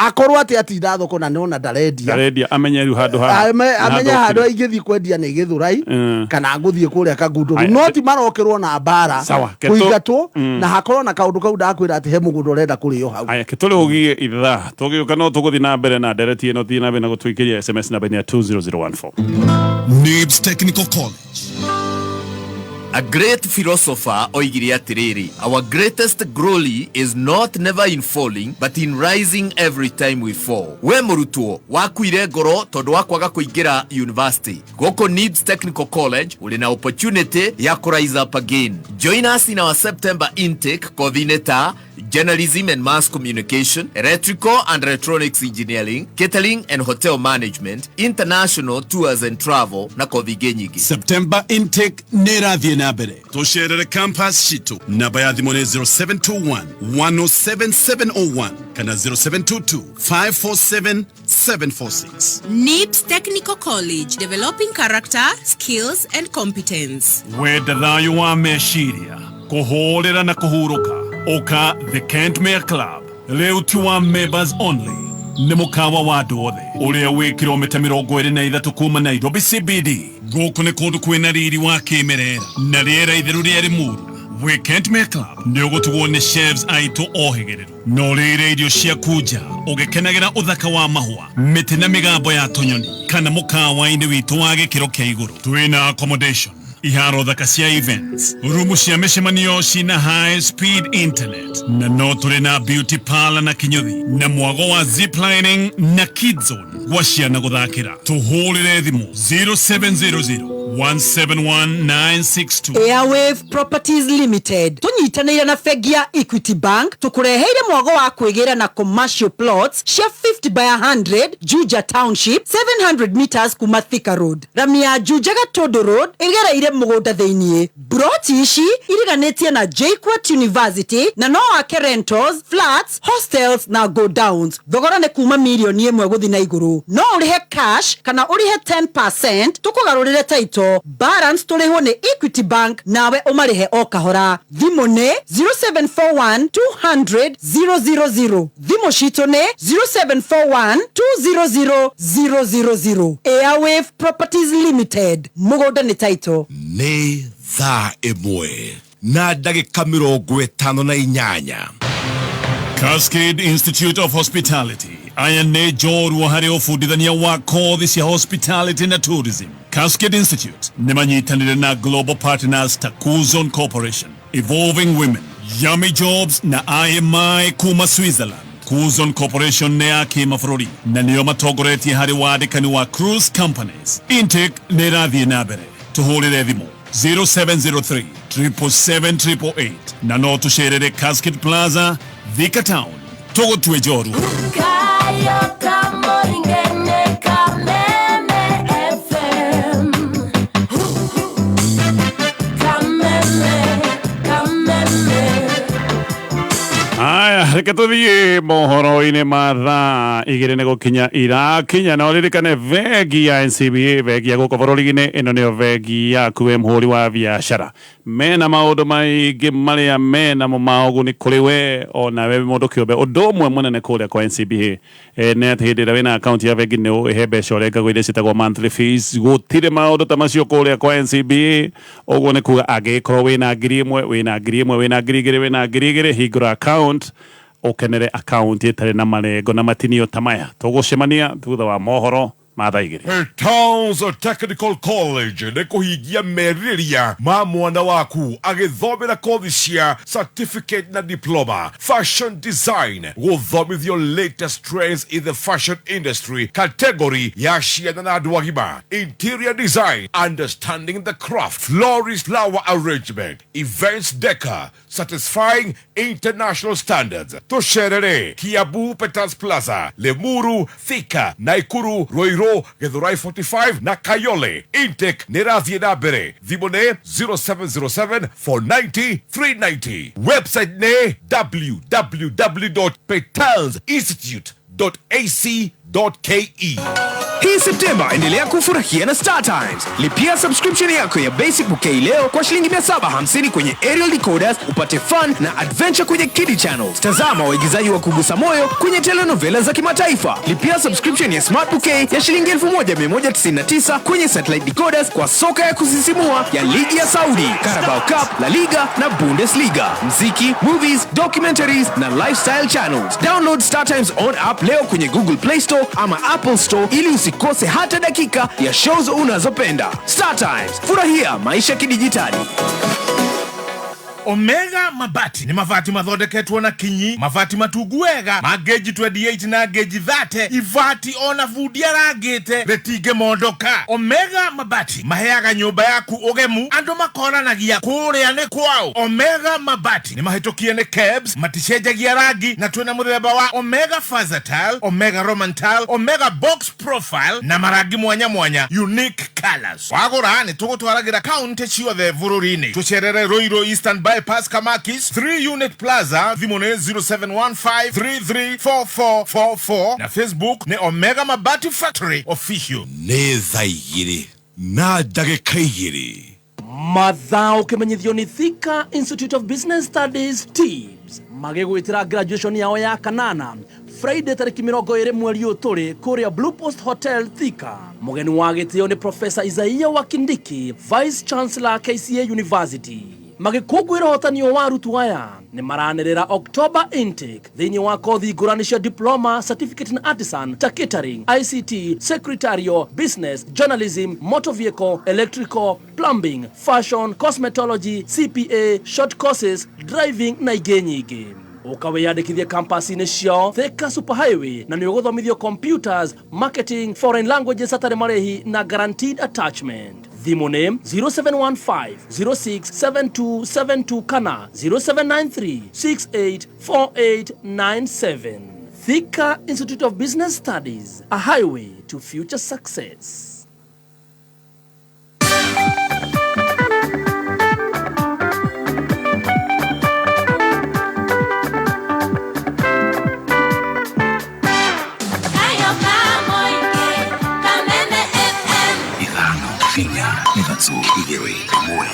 akorwo atĩ atinda thoko na nĩona ndarendia. Ndarendia, amenye rĩu handũ ha Amenye handũ aingĩthiĩ kwendia nĩ Gĩthũrai kana ngũthiĩ kũrĩa Kangundũru. Aya, No ti marokerwo na mbara Sawa, kũingatwo, na hakorwo na kaũndũ kau ndakwĩra atĩ he mũgũnda ũrenda kũrĩo hau. Aya, ke tũrĩ ũgie ithaa tũgĩũka, no tũgũthiĩ na mbere na ndereti ĩno, thiĩ na mbere na gũtũikĩria SMS namba-inĩ ya 20014. NIBS Technical College. A great philosopher oigire atĩrĩrĩ, our greatest glory is not never in falling but in rising every time we fall. We mũrutwo wakuire ngoro tondũ wa kwaga kũingĩra university, gũkũ NIBS Technical College ũrĩ na opportunity ya kũ rise up again. Join us in our September intake, kothi-inĩ ta journalism and mass communication, electrical and electronics engineering, catering and hotel management, international tours and travel na kothi ingĩ nyingĩ. September intake nĩ ĩrathiĩ na mbere. Tũcerere campus citũ. Namba ya thimũ nĩ 0721 107 701 kana 0722 547 746. NIBS Technical College, developing character, skills, and competence. Wenda thayũ wa meciria, kũhũrĩra na kũhurũka, ũka The Kentmere Club. Rĩu ti wa members only, nĩ mũkawa wa andũ othe ũrĩa wĩ kilomita 23 kuma Nairobi CBD. Gũkũ nĩ kũndũ kwĩna riri wa kĩmerera na rĩera itheru rĩa Limuru. Wĩ Kentmere Club nĩ ũgũtugwo nĩ chefs aitũ ohĩgĩrĩru na ũrĩre irio ciaku nja ũgĩkenagĩra ũthaka wa mahũa, mĩtĩ na mĩgambo ya tũnyoni, kana mũkawa-inĩ witũ wa gĩkĩro kĩa igũrũ. Twĩna accommodation, iharo thaka cia events, rumu cia mĩcemanio cina high speed internet, na no tũrĩ na beauty parlor na kinyũthi na mwago wa ziplining na kids zone gwa ciana gũthakĩra. Tũhũrĩre thimũ 0700 171962. Airwave Properties Limited tũnyitanĩire na bengi ya Equity Bank tũkũreheire mwago wa kwĩgĩra na commercial plots cia 50 by 100 Juja Township, 700 meters kuma Thika Road. Rami ya Juja Gatondo Road ĩgereire mũgũnda thĩiniĩ. Broti ici iriganĩtie na JKUAT University na no wake rentals, flats, hostels na godowns. Thogora nĩ kuma mirioni 1 gũthiĩ na igũrũ. No ũrĩhe cash kana ũrĩhe 10% tũkũgarũrĩre title, balance tũrĩhwo nĩ Equity Bank nawe ũmarĩhe o kahora. Thimũ nĩ 0741 200 000. Thimũ citũ nĩ 0741 200 000. Airwave Properties Limited, mũgũnda nĩ title. Nĩ thaa 1:58. Cascade Institute of Hospitality aya nĩ njorua harĩ ũbundithania wa kothi cia hospitality na tourism. Cascade Institute nĩ manyitanĩre na global partners ta Kuzon Corporation, Evolving Women, Yummy Jobs na IMI kuma Switzerland. Kuzon Corporation nĩ ya kĩmabũrũri na nĩo matongoretie harĩ wandĩkani wa cruise companies. Intake nĩ ĩrathiĩ na mbere. Tũhũrĩre thimũ 0703 777 na no tũcerere Cascade Plaza, Thika Town. Tũgũtue njorua. Kayo kamoringene Kameme FM. Kameme, Kameme. Aya, reke tuthiĩ mohoro-inĩ ma thaa 2 nĩ gũkinya irakinya, na ũririkane bengi ya NCBA, bengi ya gũkũ bũrũri-inĩ. Ĩno nĩyo bengi yaku we mũhũri wa biacara. Mena maũndũ maingĩ marĩa mena mo ma ũguni kũrĩ we ona we mũndũ kĩũmbe. Ũndũ ũmwe mũnene kũrĩa kwa NCBA nĩ atĩ hĩndĩ ĩrĩa wĩna akaunti ya bengi nĩ ũhe mbeca ũrengagwo iria ciĩtagwo monthly fees. Gũtirĩ maũndũ ta macio kũrĩa kwa NCBA. Ũguo nĩ kuga angĩgĩkorwo wĩna 1000, wĩna 1000, wĩna 2000, wĩna 2000, hingũra account ũkenere account ĩtarĩ na marengo na matinio ta maya. Tũgũcemania thutha wa mohoro ma thaa 2. Towns Technical College nĩ kũhingia merirĩria ma mwana waku agĩthomera kothi cia certificate na diploma, fashion design, gũthomithio latest trends in the fashion industry, category ya ciana na andũ agima, interior design, understanding the craft, florist, flower arrangement, events decor, satisfying international standards. Tũcerere Kiambu Peters Plaza, Limuru, Thika, Naikuru, Ruiru, Githurai 45 na Kayole. Intake nĩ ĩrathiĩ na mbere. Thimũ nĩ 0707 490 390. Website nĩ www.petalsinstitute.ac.ke. Hii Septemba endelea kufurahia na Star Times. Lipia subscription yako ya Basic Bouquet leo kwa shilingi 750 kwenye aerial decoders upate fun na adventure kwenye Kiddie Channels. Tazama waigizaji wa kugusa moyo kwenye telenovela za kimataifa. Lipia subscription ya Smart Bouquet ya shilingi 1199 kwenye satellite decoders kwa soka ya kusisimua ya ligi ya Saudi, Carabao Cup, La Liga na Bundesliga, mziki, movies, documentaries na lifestyle channels. Download Star Times on app leo kwenye Google Play Store ama Apple Store ili usipitwe. Usikose hata dakika ya shows unazopenda. Star Times, furahia maisha kidijitali. Omega Mabati nĩ mabati mathondeketwo na kinyi, mabati matungu wega ma gauge 28 na gauge 30, ibati ona bundi arangĩte rĩtingĩmondoka. Omega Mabati maheaga nyũmba yaku ũgemu, andũ makoranagia kũrĩa nĩ kwao. Omega Mabati nĩ mahĩtũkie nĩ KEBS, maticenjagia rangi, na twĩna mũthemba wa Omega Versatile, Omega Roman Tile, Omega Box Profile na marangi mwanya mwanya, unique colors. Wagũra nĩ tũgũtwaragĩra kaunti ciothe bũrũri-inĩ. Tũcerere Ruiru Eastern Bypass, Kamakis 3 Unit Plaza. Thimũ nĩ 0715334444 na Facebook nĩ Omega Mabati Factory Official. Nĩ thaa 2:02. Mathao kimenyithio ni Thika Institute of Business Studies TIBS magĩgwĩtĩra graduation yao ya kanana Friday tarĩki 20 mweri ũyũ tũrĩ kũrĩa Blue Post Hotel Thika. Mũgeni wa gĩtĩo nĩ Professor Isaiah Wakindiki, Vice Chancellor KCA University. Magĩkũngũĩra ũhotanio wa arutwo aya nĩ maranĩrĩra October intake thĩinĩ wa kothi ngũrani cia diploma, certificate in artisan ta catering, ICT, secretarial, business, journalism, motor vehicle, electrical, plumbing, fashion, cosmetology, CPA, short courses, driving na ingĩ nyingĩ. Ũka wĩyandĩkithie campus-inĩ ciao Thika Super Highway na nĩ ũgũthomithio computers, marketing, foreign languages hatarĩ marĩhi na guaranteed attachment. Thimũ nĩ 0715 067272 kana 0793 684897. Thika Institute of Business Studies, a highway to future success. Kayo Kamoike, Kameme FM. 5 4 3 2 1.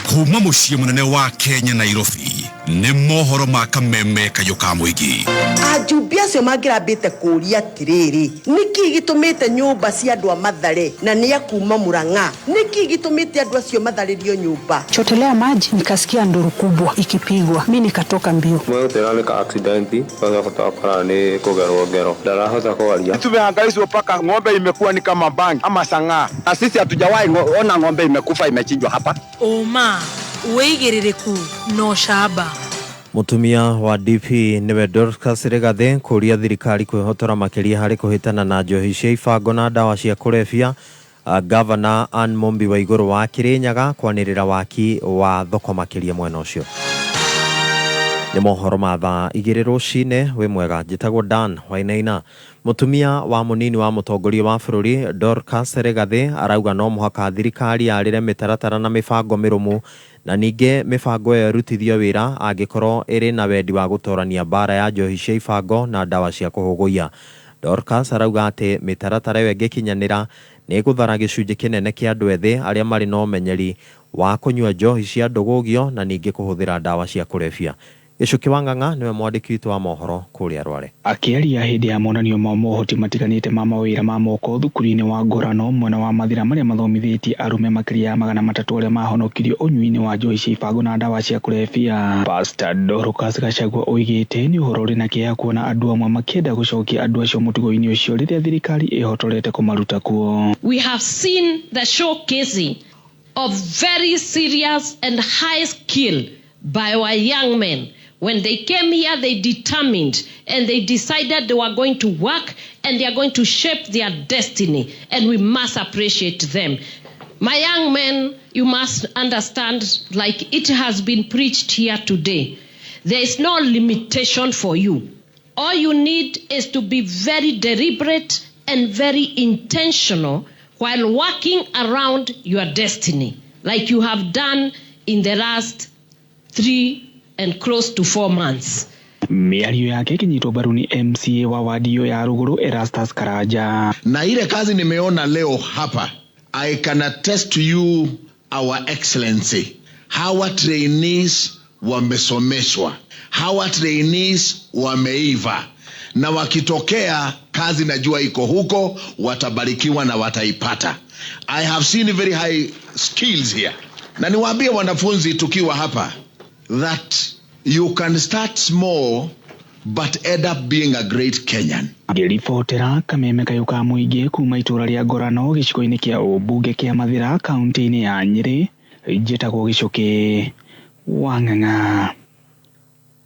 Kuma mũciĩ mũnene wa Kenya, Nairobi, nĩ mohoro ma Kameme kayũ ka mũingĩ. Ajumbe acio mangĩrambĩte kũũria atĩrĩrĩ, nĩkĩ gĩtũmĩte nyũmba cia andũ a Mathare na nĩ a kuma Murang'a, nĩkĩ gĩtũmĩte andũ acio matharĩrio nyũmba? Chotelea maji nikasikia nduru kubwa ikipigwa, mi nikatoka mbio. Mwĩgũtĩra nĩ ka accident sasa twakora nĩ kũgerwo ngero ndarahota kwaria. Tumehangaishwa mpaka ng'ombe imekuwa ni kama bangi ama sang'aa, na sisi hatujawahi ona ng'ombe imekufa imechinjwa hapa. Ũma, wĩigĩrĩrĩku na ũcamba. Mutumia wa DP niwe Dorcas Rigathi kũria thirikari kwĩhotora makĩria harĩ kũhĩtana na njohi cia ibango na ndawa cia kũrebia. Gavana Ann Mumbi wa igũrũ wa Kirinyaga kwanĩrĩra waki wa thoko makĩria mwena ũcio. Nĩ mohoro ma thaa 2 rũcinĩ. Wĩ mwega, njĩtagwo Dan Wainaina. Mũtumia wa mũnini wa mũtongoria wa bũrũri Dorcas Rigathi arauga no mũhaka thirikari yarĩre mĩtaratara na mĩbango mĩrũmu na ningĩ mĩbango ĩyo ĩrutithio wĩra angĩkorwo ĩrĩ na wendi wa gũtorania mbara ya njohi cia ibango na ndawa cia kũhũgũia. Dorcas arauga atĩ mĩtaratara ĩyo ĩngĩkinyanĩra nĩ ĩgũthara gĩcunjĩ kĩnene kĩa andũ ethĩ arĩa marĩ na ũmenyeri wa kũnyua njohi cia ndũgũgio na ningĩ kũhũthĩra ndawa cia kũrebia. Gĩcuki wa Ng'ang'a nĩwe mwandĩki witũ wa mohoro kũrĩa Rware. Akĩaria hĩndĩ ya monanio ma mohoti matiganĩte ma mawĩra ma moko thukuru-inĩ wa Ngorano mwena wa Mathira marĩa mathomithĩtie arũme makĩria ya 300 arĩa mahonokirio ũnyui-inĩ wa njohi cia ibango na ndawa cia kũrebia. Pastor Dorcas Gachagua oigĩte nĩ ũhoro ũrĩ na kĩeha kuona andũ amwe makĩenda gũcokia andũ acio mũtugo-inĩ ũcio rĩrĩa thirikari ĩhotorete kũmaruta kuo. We have seen the showcasing of very serious and high skill by our young men. When they came here, they determined and they decided they were going to work and they are going to shape their destiny, and we must appreciate them. My young men, you must understand, like it has been preached here today, there is no limitation for you. All you need is to be very deliberate and very intentional while working around your destiny, like you have done in the last 3 and close to 4 months. Mĩario yake ĩkĩnyitwo mbaru nĩ MCA wa wadi ĩyo ya Rũgũrũ Erastus Karanja. Na ile kazi nimeona leo hapa, I can attest to you, our excellency, hawa trainees wamesomeshwa, hawa trainees wameiva, na wakitokea kazi najua iko huko, watabarikiwa na wataipata. I have seen very high skills here, na niwaambie wanafunzi tukiwa hapa that you can start small but end up being a great Kenyan. Ngĩribotera kameme kayũ ka mũingĩ kuma itũra rĩa Ngorano gĩcigo-inĩ kĩa ũmbunge kĩa Mathĩra kaunti-inĩ ya Nyĩrĩ, njĩtagwo Gĩcũkĩ wa Ng'ang'a.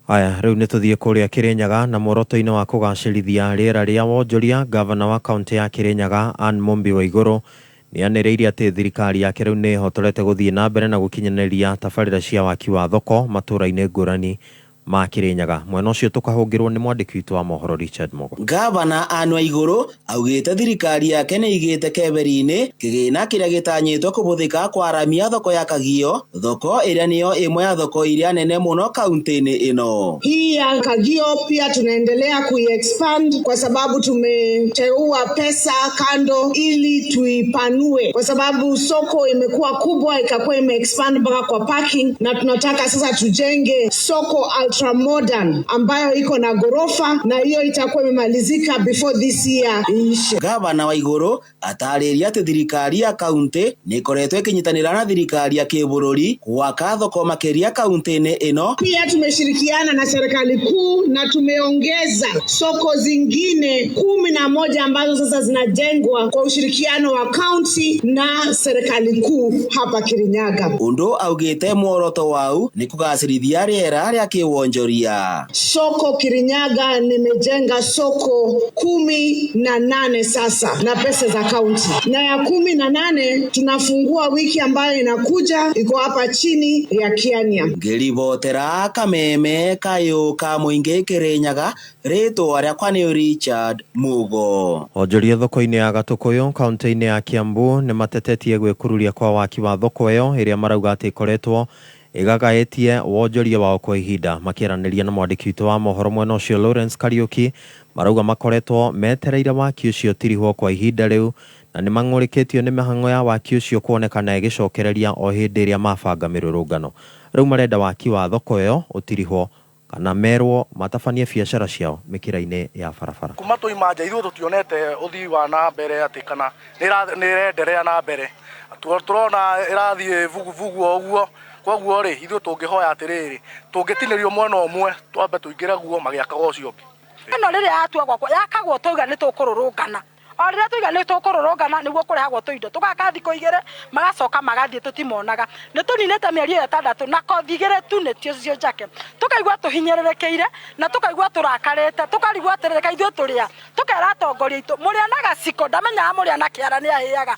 Aya, rĩu nĩ tũthiĩ kũrĩa Kĩrĩnyaga na muoroto-inĩ wa kũgacĩrithia rĩera rĩa wonjoria, ngavana wa kaũntĩ ya Kĩrĩnyaga Anne Mumbi Waigũrũ nĩ anĩrĩire atĩ thirikari yake rĩu nĩ ĩhotorete gũthiĩ na mbere na gũkinyanĩria tabarĩra cia waki wa thoko matũũra-inĩ ngũrani ma Kĩrĩnyaga. Mwena ũcio tũkahũngĩrwo nĩ mwandĩki witũ wa mohoro Richard Mogo. Ngavana Anne Waigũrũ augĩte thirikari yake nĩ ĩigĩte keberi-inĩ kĩgĩna kĩrĩa gĩtanyĩtwo kũhũthĩka kwaramia thoko ya Kagio, thoko ĩrĩa nĩyo ĩmwe ya thoko iria nene mũno kaunti-inĩ ĩno. Hii ya Kagio pia tunaendelea kuiexpand kwa sababu tumeteua pesa kando ili tuipanue, kwa sababu soko imekuwa kubwa ikakuwa imeexpand mpaka kwa parking, na tunataka sasa tujenge soko ultra modern ambayo iko na ghorofa, na hiyo itakuwa imemalizika before this year iishe. Gavana Waigũrũ atarĩria atĩ thirikari ya kaunti nĩ ĩkoretwo ĩkĩnyitanĩra na thirikari ya kĩbũrũri gwaka thoko makĩria kaunti-inĩ ĩno. Pia tumeshirikiana na serikali kuu na tumeongeza soko zingine 11 ambazo sasa zinajengwa kwa ushirikiano wa kaunti na serikali kuu hapa Kirinyaga. Ũndũ augĩte muoroto wau nĩ kũgacĩrithia rĩera rĩa kĩwonjoria. Soko Kirinyaga nimejenga soko 18 sasa na pesa za kaunti, na ya 18 tunafungua wiki ambayo inakuja, iko hapa chini ya Kiania. Ngĩribotera kameme kayũ ka mũingĩ Kĩrĩnyaga, rĩtwa rĩakwa nĩ Richard Mugo. Onjoria thoko-inĩ ya Gatũkũyũ kaunti-inĩ ya Kiambu nĩ matetetie gwĩkururia kwa waki wa thoko ĩyo ĩrĩa marauga atĩ ĩkoretwo ĩgagaĩtie wonjoria wao kwa ihinda. Makĩaranĩria na mwandĩki witũ wa mohoro mwena ũcio Lawrence Kariuki, marauga makoretwo metereire waki ũcio tirihwo kwa ihinda rĩu na nĩ mang'ũrĩkĩtio nĩ mĩhang'o ya waki ũcio kuonekana ĩgĩcokereria o hĩndĩ ĩrĩa mabanga mĩrũrũngano. Rĩu marenda waki wa thoko ĩyo ũtirihwo kana merwo matabanie biacara ciao mĩkĩra-inĩ ya barabara. Kuma twaima nja ithuĩ tũtionete ũthii wa na mbere atĩ kana nĩ ĩrenderea na mbere, tũrona ĩrathiĩ vuguvugu o ũguo. Koguo rĩ ithuĩ tũngĩhoya atĩrĩrĩ, tũngĩtinĩrio mwena ũmwe twambe tũingĩre guo magĩakaga ũcio ũngĩ. Ĩno rĩrĩa yatua gwakwa yakagwo twauga nĩ tũkũrũrũngana, o rĩrĩa twauga nĩ tũkũrũrũngana nĩguo kũrehagwo tũindo, tũgaka thikũ igĩrĩ magacoka magathiĩ tũtimonaga. Nĩ tũninĩte mĩeri ĩyo ĩtandatũ na kothi igĩrĩ tu nĩcio cio njake, tũkaigua tũhinyĩrĩrĩkĩire na tũkaigua tũrakarĩte, tũkarigwo atĩrĩrĩ kaĩ ithuĩ tũrĩa, tũkera atongoria aitũ mũrĩa na gaciko ndamenyaga mũrĩa na kĩara nĩ ahĩaga.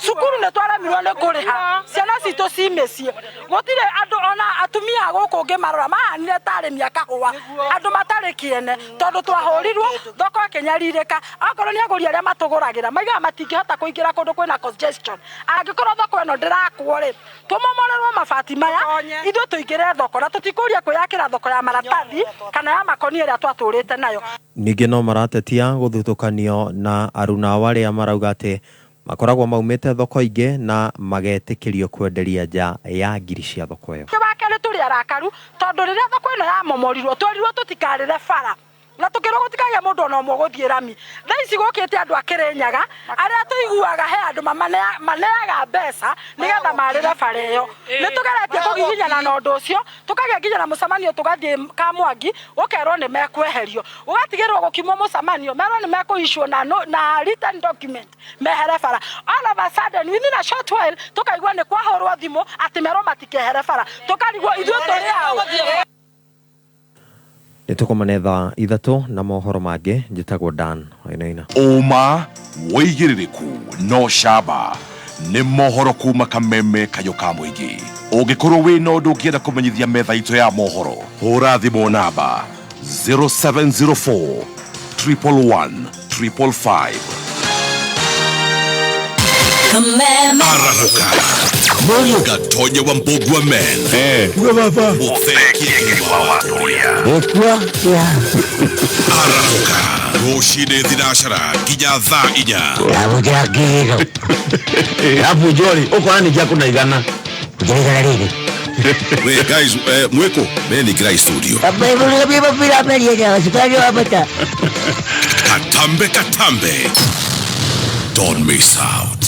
Cukuru nĩ twaremirwo nĩ kũrĩha ciana citũ ci mĩciĩ, gũtirĩ andũ ona atumia gũkũ ũngĩmarora mahanire ta arĩmi a kahũa, andũ matarĩ kĩene, tondũ twahũrirwo thoko ĩkĩnyarirĩka. Akorwo nĩ agũri arĩa matũgũragĩra maigaga matingĩhota kũingĩra kũndũ kwĩna congestion, angĩkorwo thoko ĩno ndĩrakwo rĩ tũmomorerwo mabati maya ithuĩ tũingĩre thoko, na tũtikũria kwĩyakĩra thoko ya maratathi kana ya makoni ĩrĩa twatũrĩte nayo. Ningĩ no maratetia gũthutũkanio na aruna ao arĩa marauga atĩ makoragwo maumĩte thoko ingĩ na magetĩkĩrio kwenderia nja ya ngiri cia thoko ĩyo. Wa kerĩ tũrĩ arakaru tondũ rĩrĩa thoko ĩno yamomorirwo twerirwo tũtikarĩre bara na tukirwo gutikagia mundu ona ũmwe gũthiĩ rami. Thaa ici gũkĩte andũ a Kĩrĩnyaga arĩa tũiguaga he andũ maneaga mbeca nĩgetha marĩre bara ĩyo. Nĩ tũgeretie kũgiginyana na ũndũ ũcio, tũkagĩa nginya na mũcemanio tũgathiĩ Kamwangi ũkerwo nĩ mekweherio, ũgatigĩrwo gũkimwo mũcemanio merwo nĩ mekũicwo na written document mehere bara. All of a sudden within a short while tũkaigua nĩ kwahũrwo thimũ atĩ merwo matikehere bara, tũkarigwo ithuĩ tũrĩ aũ. Nĩtũkomane thaa 3 na mohoro mangĩ. Njĩtagwo Dan Wainaina. Ũma wĩigĩrĩrĩku no camba nĩ mohoro kuma kameme kayũ ka mũingĩ. Ũngĩkorwo wĩna ũndũ ũngĩenda kũmenyithia metha itũ ya mohoro, hũra thimũ namba 0704 111 555. Arahuka Gatonya wa Mbugua men Arahuka rũcinĩ thinacara nginya thaa 4. Wait guys, mweko meni grai studio. Katambe katambe. Don't miss out.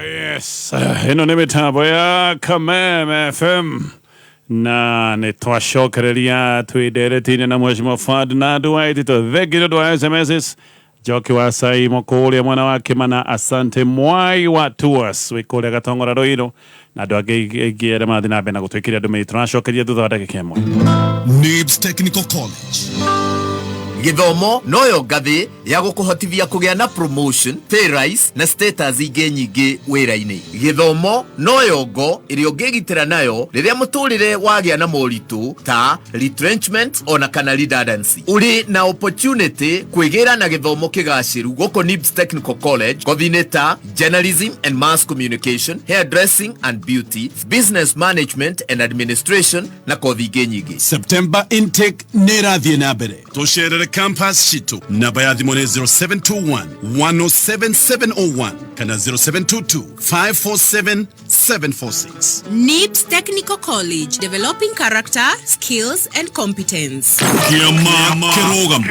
Yes, ĩno nĩ mĩtambo ya Kameme FM Na nä twacokereria twä nderetinä na mheshimiwa Ferdinand Waititũ. Thengi nĩ ũndũ wa SMSs. Njoki wa Saimo kũrĩa mwena wa Kĩmana, asante. Mwai wa Tours wĩ kũrĩa Gatong'ora Rũirũ, na andũ angĩ aingĩ arĩa marathiĩ na mbere na gũtwĩkĩria ndũmĩrĩri. Tũracokeria thutha wa ndagĩka ĩmwe. NIBS Technical College. Gĩthomo noyo ngathĩ ya gũkũhotithia kũgĩa na promotion, pay rise na status ingĩ nyingĩ wĩra-inĩ. Gĩthomo noyo ngo ĩrĩa ũngĩgitĩra nayo rĩrĩa mũtũrĩre wagĩa na moritũ ta retrenchment ona kana redundancy. Ũrĩ na opportunity kwĩgĩra na gĩthomo kĩgacĩru gũkũ NIBS Technical College, kothi-inĩ ta journalism and mass communication, hairdressing and beauty, business management and administration na kothi ingĩ nyingĩ. September intake nĩ ĩrathiĩ na mbere. Tũcerere campus citũ. Namba ya thimũ nĩ 0721 107701 kana 0722 547 746. NIBS Technical College, developing character, skills, and competence. Kĩama kĩrũgamo.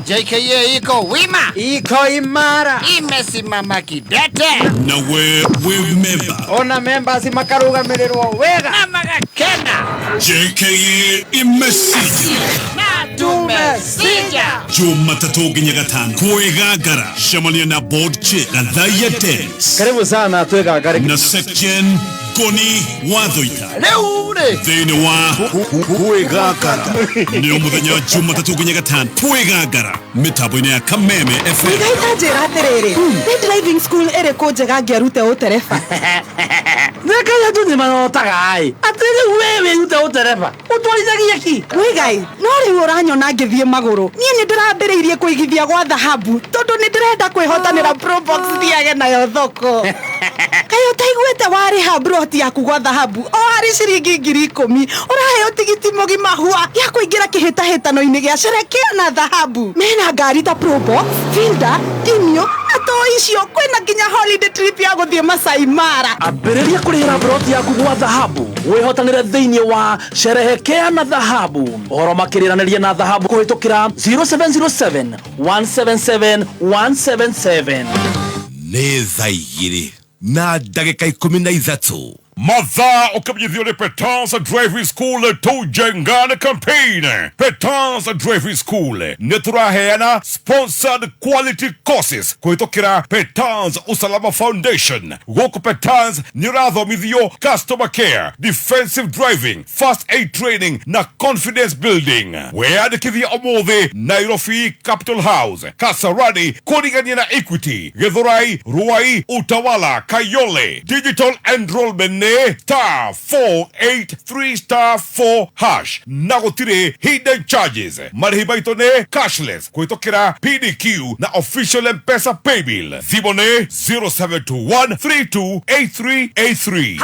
JKA iko wima, iko imara, imesimama kidete. Na we wĩ member. Ona members makarugamirĩrwo wega na magakena. JKA imesija na tumesija. Jumatatũ nginya gatano kwĩgangara, cemania na board chair Gathaiya Dennis. Karibu sana twĩgangare. Na section Ngoni Wathoita. Rĩu rĩ thĩinĩ wa kwĩgangara nĩ mũthenya wa Jumatatũ nginya gatano, kwĩgangara mĩtambo-inĩ ya Kameme FM. Mũigai, ta njĩra atĩrĩrĩ, nĩ driving school ĩrĩkũ njega ngĩarute ũtereba? Nĩkaĩ andũ nĩ marotaga ĩ atĩ rĩu we wĩrute ũtereba ũtwarithagia ki. Mũigai, no rĩu ũranyona ngĩthiĩ magũrũ. Niĩ nĩ ndĩrambĩrĩirie kũigithia gwa thahabu tondũ nĩ ndĩrenda kwĩhotanĩra Probox thiage nayo thoko. Kaĩ ũtaiguĩte? Warĩha broti yaku gwa thahabu o harĩ ciringi 10,000, ũraheo tigiti mũgima hua gĩa kũingĩra kĩhĩtahĩtano-inĩ gĩa Sherekea na Thahabu. Mena ngari ta Probox, Fielder, Demio, na to icio, kwĩna nginya holiday trip ya gũthiĩ Masai Mara. Ambĩrĩria kũrĩhĩra broti yaku gwa thahabu, wĩhotanĩre thĩinĩ wa Sherehekea na Dhahabu. Ũhoro makĩrĩranĩria na Dhahabu kũhĩtũkĩra 0707 177 177. Nĩ thaa 2:13. Mathaa ũkĩmenyithio nĩ Petans Driving School, Tujengane campaign. Petans Driving School nĩ tũraheana sponsored quality courses kũhĩtũkĩra Petans Usalama Foundation. Gũkũ Petans nĩ ũrathomithio customer care, defensive driving, first aid training na confidence building. Weyandĩkithia ũmũthĩ Nairobi Capital House, Kasarani kũrigania na Equity, Githurai, Ruai, Utawala, Kayole. Digital enrollment nĩ *483*4# na gũtirĩ hidden charges. Marĩhi maitũ nĩ cashless kũhĩtũkĩra PDQ na official Mpesa paybill. Thimũ nĩ 0721 328383.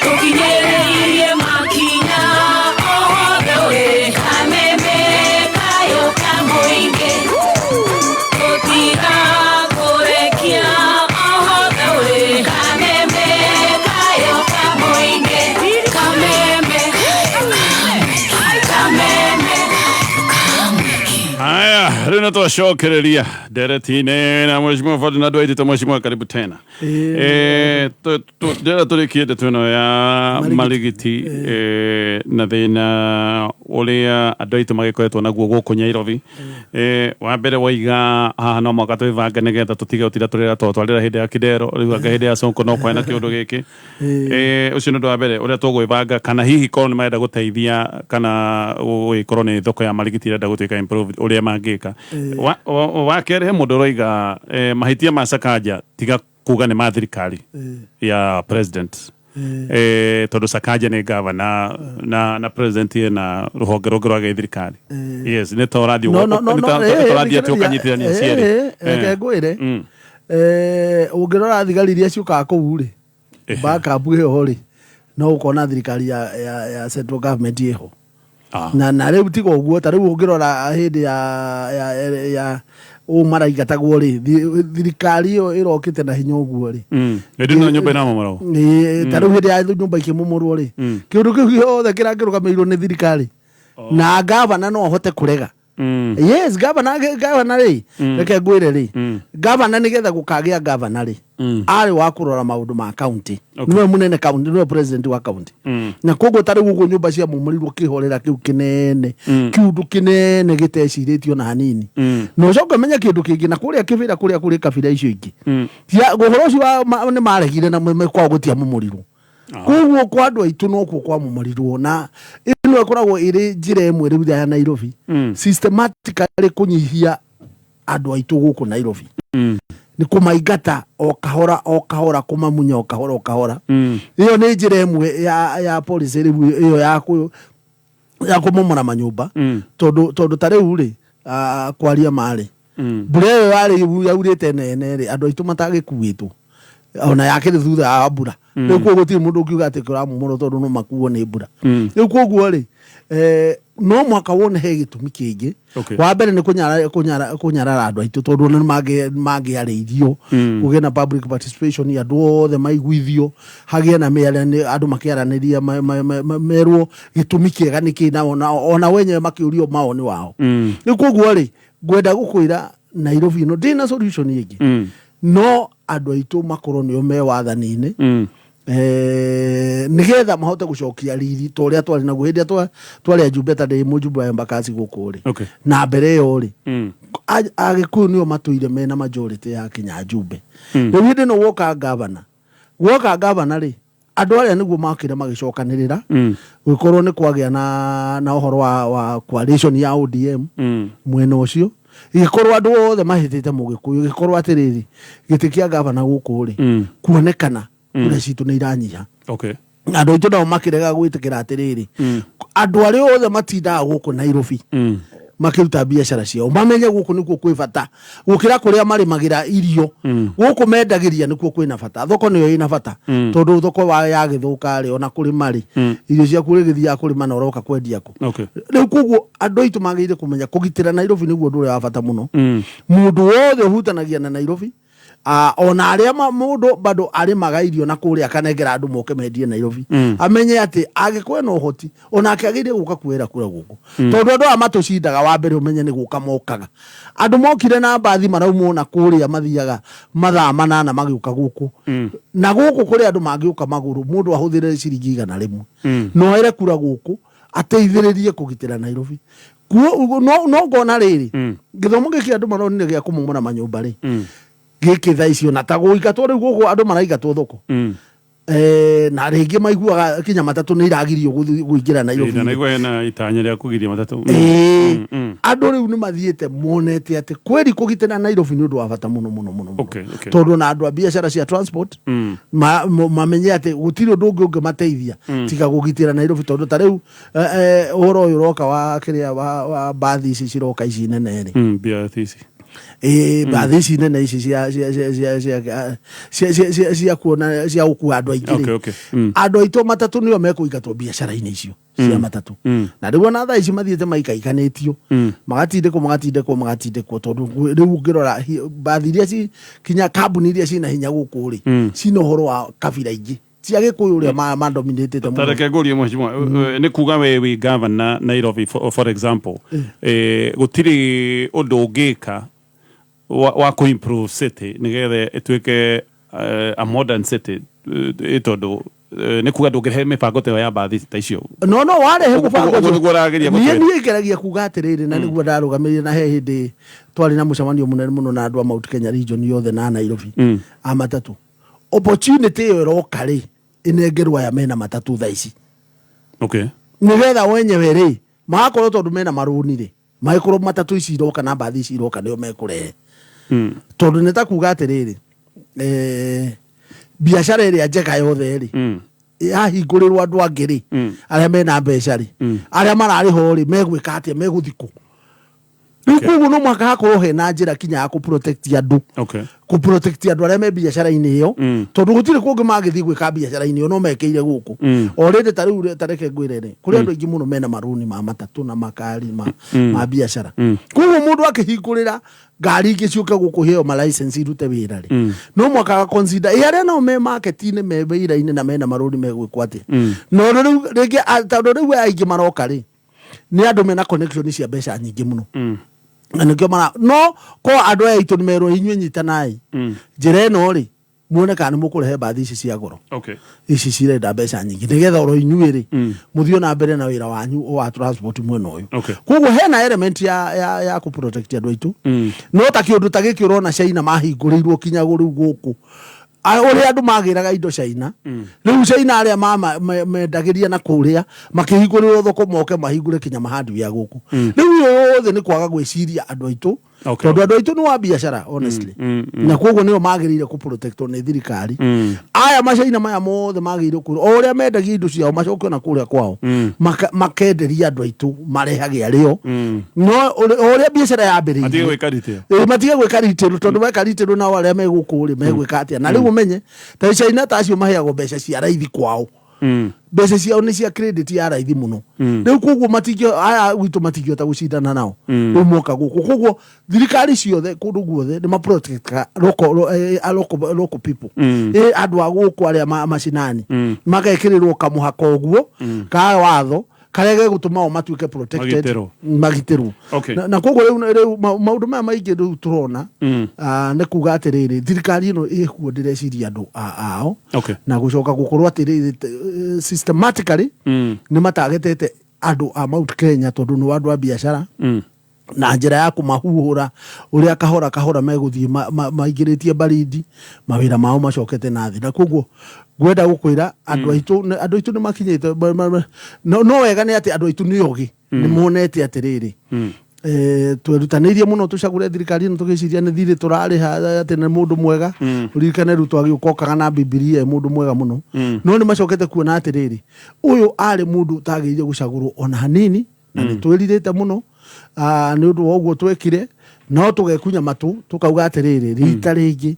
Tũkinyĩrĩirie makinya othe wĩ Kameme kayũ ka mũingĩ, tũtigakũrekia othe wĩ Kameme kayũ ka mũingĩ. Kameme, Kameme. Haya, rĩu nĩ twacokereria ndereti-inĩ na mheshimiwa Ferdinand Waititũ. Mheshimiwa, karibu tena. Ndĩrenda tũrĩkie ndeto ĩno ya Marigiti na thĩna ũrĩa andũ aitũ magĩkoretwo naguo gũkũ Nairobi. Wa mbere waiga haha no mũhaka twĩbange nĩgetha tũtige gũtinda tũrĩra tondũ twarĩra hĩndĩ ya Kidero, rĩu anga hĩndĩ ya Sonko no kwae na kĩũndũ gĩkĩ. Ũcio nĩ ũndũ wa mbere ũrĩa tũgwĩbanga, kana hihi korwo nĩ marenda gũteithia kana gũgĩkorwo nĩ thoko ya Marigiti ĩrenda gũtuĩka improved, ũrĩa mangĩka. Wa kerĩ, he mũndũ ũroiga mahĩtia ma Sakaja tiga kuga nĩ ma thirikari ya president, tondũ Sakaja nĩ gavana na president ena rũhonge rũngĩ rwa gĩthirikari. Yes, nĩ ta ũrathiĩ No, no, no, nĩ ta no, ũrathiĩ atĩ thikĩrĩria, ũkanyitithania cierĩ. Reke ngwĩre, ũngĩrora thigari iria ciũkaga kũu rĩ, backup ĩyo rĩ, no ũkona thirikari ya central government ĩho. Na rĩu tiga ũguo, ta rĩu ũngĩrora hĩndĩ ya ũũ maraingatagwo rĩ, thirikari ĩyo ĩrokĩte na hinya ũguo rĩ. Hĩndĩ ĩno nyũmba ĩramomoragwo. Ĩĩ, ta rĩu hĩndĩ ya nyũmba ikĩmomorwo rĩ, kĩũndũ kĩu gĩothe kĩrakĩrũgamĩrĩirwo nĩ thirikari, na gavana no ahote kũrega. Yes, gavana, gavana rĩ, reke ngwĩre rĩ, gavana, nĩgetha gũkagĩa gavana rĩ, arĩ wa kũrora maũndũ ma county. Nĩwe mũnene county, nĩwe president wa county. Na koguo ta rĩu ũguo nyũmba cia mumũrirwo kĩhorera kĩu kĩnene, kĩũndũ kĩnene gĩtecirĩtio na hanini. Na ũcoke ũmenye kĩndũ kĩngĩ, na kũrĩa kĩbĩra kũrĩa kũrĩ kabira icio ingĩ, ũhoro ũcio nĩ maregire na kwao gũtiamumurirwo. Koguo kwa andũ aitũ nokuo kwamumurirwo, na ĩno ĩkoragwo ĩrĩ njĩra ĩmwe rĩu ya Nairobi systematically kũnyihia andũ aitũ gũkũ Nairobi, nĩ kũmaingata o kahora o kahora, kũmamunya o kahora o kahora. Ĩyo nĩ njĩra ĩmwe ya policy rĩu ĩyo ya kũmomora manyũmba, tondũ ta rĩu rĩ, kwaria marĩ mbura ĩyo yarĩ yaurĩte nene rĩ, andũ aitũ matagĩkuĩtwo ona yakĩrĩ thutha wa mbura. Rĩu koguo gũtirĩ mũndũ ũngiuga atĩ kũramomorwo, tondũ no makuo nĩ mbura. Rĩu koguo rĩ, no mwaka wone he gĩtũmi kĩngĩ. Wa mbere nĩ kũnyarara andũ aitũ, tondũ ona nĩ mangĩarĩirio, kũgĩe na public participation, andũ othe maiguithio, hagĩe na mĩaranĩ, andũ makĩaranĩria, merwo gĩtũmi kĩega nĩ kĩ, na ona wenyewe makĩũrio mawoni wao. Rĩu koguo rĩ, ngwenda gũkwĩra Nairobi ĩno ndĩna solution ĩngĩ, no andũ aitũ makorwo nĩo me wathani-inĩ, nĩgetha mahote gũcokia riri ta ũrĩa twarĩ naguo hĩndĩ ĩrĩa twarĩ ajumbe, ta ndĩ mũjumbe wa Embakasi gũkũ rĩ. Na mbere ĩyo rĩ, Agĩkũyũ nĩo matũire mena majority ya kinya njumbe. Rĩu hĩndĩ ĩno woka gavana rĩ, andũ arĩa nĩguo makire magĩcokanĩrĩra, gũgĩkorwo nĩ kwagĩa na ũhoro wa coalition ya ODM. Mwena ũcio gĩkorwo andũ othe mahĩtĩte mũgĩkũyũ, gĩkorwo atĩrĩrĩ, gĩtĩ kĩa gavana gũkũ rĩ, kuonekana kura citũ nĩ iranyiha. Andũ aitũ nao makĩrega gwĩtĩkĩra atĩrĩrĩ, andũ arĩa othe matindaga gũkũ Nairobi makĩruta biacara ciao mamenye gũkũ nĩkuo kwĩ bata gũkĩra kũrĩa marĩmagĩra irio. Gũkũ mendagĩria nĩkuo kwĩna bata, thoko nĩyo ĩna bata, tondũ thoko wa yagĩthũka rĩ, ona kũrĩma rĩ, irio ciaku rĩgĩthiaga kũrĩma na ũroka kwendia kũ? Rĩu koguo andũ aitũ magĩrĩire kũmenya kũgitĩra Nairobi nĩguo ũndũ ũrĩa wa bata mũno. Mũndũ wothe ũhutanagia na Nairobi, ona arĩa mũndũ bado arĩmaga irio na kũrĩa akanengera andũ moke mendie Nairobi, amenye atĩ angĩkorwo ena ũhoti, onake agĩrĩire gũka kuoera kura gũkũ, tondũ andũ aya matũcindaga, wa mbere ũmenye nĩ gũka mokaga. Andũ mokire na mbathi maraumwo na kũrĩa mathiaga mathaa 8 magĩũka gũkũ, na gũkũ kũrĩ andũ mangĩũka magũrũ, mũndũ ahũthĩre ciringi 100 no ere kura gũkũ ateithĩrĩrie kũgitĩra Nairobi. No ngona rĩrĩ, gĩthomo gĩkĩ andũ maronire gĩa kũmomora manyũmba rĩ, gĩkĩ thaa icio na ta gũingatwo rĩu gũkũ andũ maraingatwo thoko, na rĩngĩ maiguaga kinya matatũ nĩ iragirio kũingĩra Nairobi. Na naigua hena itanya rĩa kũgiria matatũ. Ĩĩ. Andũ rĩu nĩ mathiĩte monete atĩ kweri kũgitĩra Nairobi nĩ ũndũ wa bata mũno mũno mũno mũno, tondũ na andũ a biacara cia transport mamenye atĩ gũtirĩ ũndũ ũngĩ ũngĩmateithia tiga kũgitĩra Nairobi, tondũ ta rĩu ũhoro ũyũ ũroka wa kĩrĩa wa mbathi ici ciroka ici nene rĩ. BRT ici. Ĩĩ, mbathi ici nene ici cia cia cia cia cia cia cia cia cia kuona cia gũkua andũ aingĩ rĩ, andũ aitũ matatũ nĩo mekũingatwo biacara-inĩ icio cia matatũ. Na rĩu ona thaa ici mathiĩte maikaikanĩtio, magatindĩkwo, magatindĩkwo, magatindĩkwo, tondũ rĩu ũngĩrora mbathi iria ci kinya kambuni iria cina hinya gũkũ rĩ, cina ũhoro wa kabira ingĩ cia Gĩkũyũ ũrĩa madominatĩte mũno. Tareke ngũrie, mheshimiwa, nĩ kuga we wĩ governor Nairobi, for example, gũtirĩ ũndũ ũngĩka wa kũ improve city nĩgetha ĩtuĩke a modern city, tondũ nĩ kuga ndũngĩrehe mĩbango ta ĩyo ya mbathi ta icio? No warehe mũbango Ũguo nĩguo ũrageria niĩ gũtwĩra. Niĩ ngeragia kuga atĩrĩrĩ, na nĩguo ndarũgamĩrĩire, na he hĩndĩ twarĩ na mũcemanio mũnene mũno na andũ a Mount Kenya region yothe na Nairobi a matatũ. Opportunity ĩyo ĩroka rĩ, ĩnengerwo aya mena matatũ thaa ici, nĩgetha wenyewe rĩ magakorwo, tondũ mena marũni rĩ, magĩkorwo matatũ ici iroka na mbathi ici iroka nĩo mekũrehe, tondũ nĩ ta kuga atĩrĩrĩ, biacara ĩrĩa njega yothe rĩ, yahingũrĩrwo andũ angĩ rĩ, arĩa mena mbeca rĩ, arĩa mararĩ ho rĩ, megwĩka atĩa? Megũthikũ rĩu. Koguo no mũhaka hakorwo hena njĩra kinya ya kũ-protect andũ, kũ-protect andũ arĩa me biacara-inĩ ĩyo, tondũ gũtirĩ kũngĩ mangĩthiĩ gwĩka biacara-inĩ ĩyo, no mekĩire gũkũ. Already ta rĩu, ta reke ngwĩre rĩ, kũrĩ andũ aingĩ mũno mena marũni ma matatũ na makari ma biacara. Koguo mũndũ akĩhingũrĩra ngari ingĩ ciũke gũkũ heo ma license irute wĩra rĩ, no mwaka ga consider ĩ arĩa nao me market-inĩ, me wĩra-inĩ na mena marũni, megwĩkwo atĩa? No rĩu rĩngĩ tondũ rĩu aya aingĩ maroka rĩ, Nĩ andũ mena connection cia mbeca nyingĩ mũno na nĩkĩo mara no ko andũ aya aitũ nĩmerwo inyuĩ nyitanai njĩra ĩno rĩ muone kana nĩ mũkũrehe mbathi ici cia goro ici cirenda mbeca nyingĩ nĩgetha oro inyuĩ rĩ mũthiĩ na mbere na wĩra wanyu wa transport mwena ũyũ. Koguo hena element ya kũ protect andũ aitũ, no ta kĩũndũ ta gĩkĩ ũrona China mahingũrĩirwo kinya rĩu gũkũ ũrĩa andũ magĩraga indo China. Rĩu China arĩa mendagĩria na kũrĩa makĩhingũrĩrwo thoko moke mahingũre kinya mahardware gũkũ. Rĩu yothe nĩ kwaga gwĩciria andũ aitũ, tondũ andũ aitũ nĩ wa biacara honestly, na koguo nĩo magĩrĩire kũ protectwo nĩ thirikari. Aya macaina maya mothe magĩrĩire kũ o ũrĩa mendagia indo ciao macoke na kũrĩa kwao makenderia andũ aitũ marehage arĩo, no o ũrĩa biacara yambĩrĩirie. Matige gwĩka retail. Ĩĩ, matige gwĩka retail, tondũ meka retail nao arĩa me gũkũ rĩ megwĩka atĩa? Na rĩu ũmenye ta China ta acio maheagwo mbeca cia raithi kwao, mbeca ciao nĩ cia credit ya raithi mũno. Rĩu koguo matingĩ aya gwitũ matingĩhota gũcindana nao rĩu moka gũkũ. Koguo thirikari ciothe kũndũ guothe nĩ maprotectaga local people, andũ a gũkũ arĩa macinani magekĩrĩrwo kamũhaka ũguo ka watho karĩa gegũtũma o matuĩke protected. Magitĩrwo. Magitĩrwo. Na koguo rĩu maũndũ maya maingĩ rĩu tũrona nĩ kuga atĩrĩrĩ, thirikari ĩno ĩkuo ndĩreciria andũ ao na gũcoka gũkorwo atĩrĩrĩ systematically nĩ matagetete andũ a Mount Kenya tondũ nĩ andũ a biacara na njĩra ya kũmahuhũra ũrĩa kahora kahora megũthiĩ maingĩrĩtie baridi mawĩra mao macokete na thĩ. Na koguo ngwenda gũkwĩra andũ aitũ andũ aitũ nĩ makinyĩte no wega nĩ atĩ andũ aitũ nĩ ogĩ, nĩ monete atĩrĩrĩ, twerutanĩirie mũno tũcagũre thirikari ĩno tũgĩciria nĩ thirĩ tũrarĩha atĩ nĩ mũndũ mwega. Ũririkane Ruto agĩũka okaga na Bibilia, mũndũ mwega mũno, no nĩ macokete kuona atĩrĩrĩ, ũyũ arĩ mũndũ ũtagĩrĩire gũcagũrwo ona hanini, na nĩ twĩrirĩte mũno nĩ ũndũ wa ũguo twekire, no tũgekunya matũ tũkauga atĩrĩrĩ, rita rĩngĩ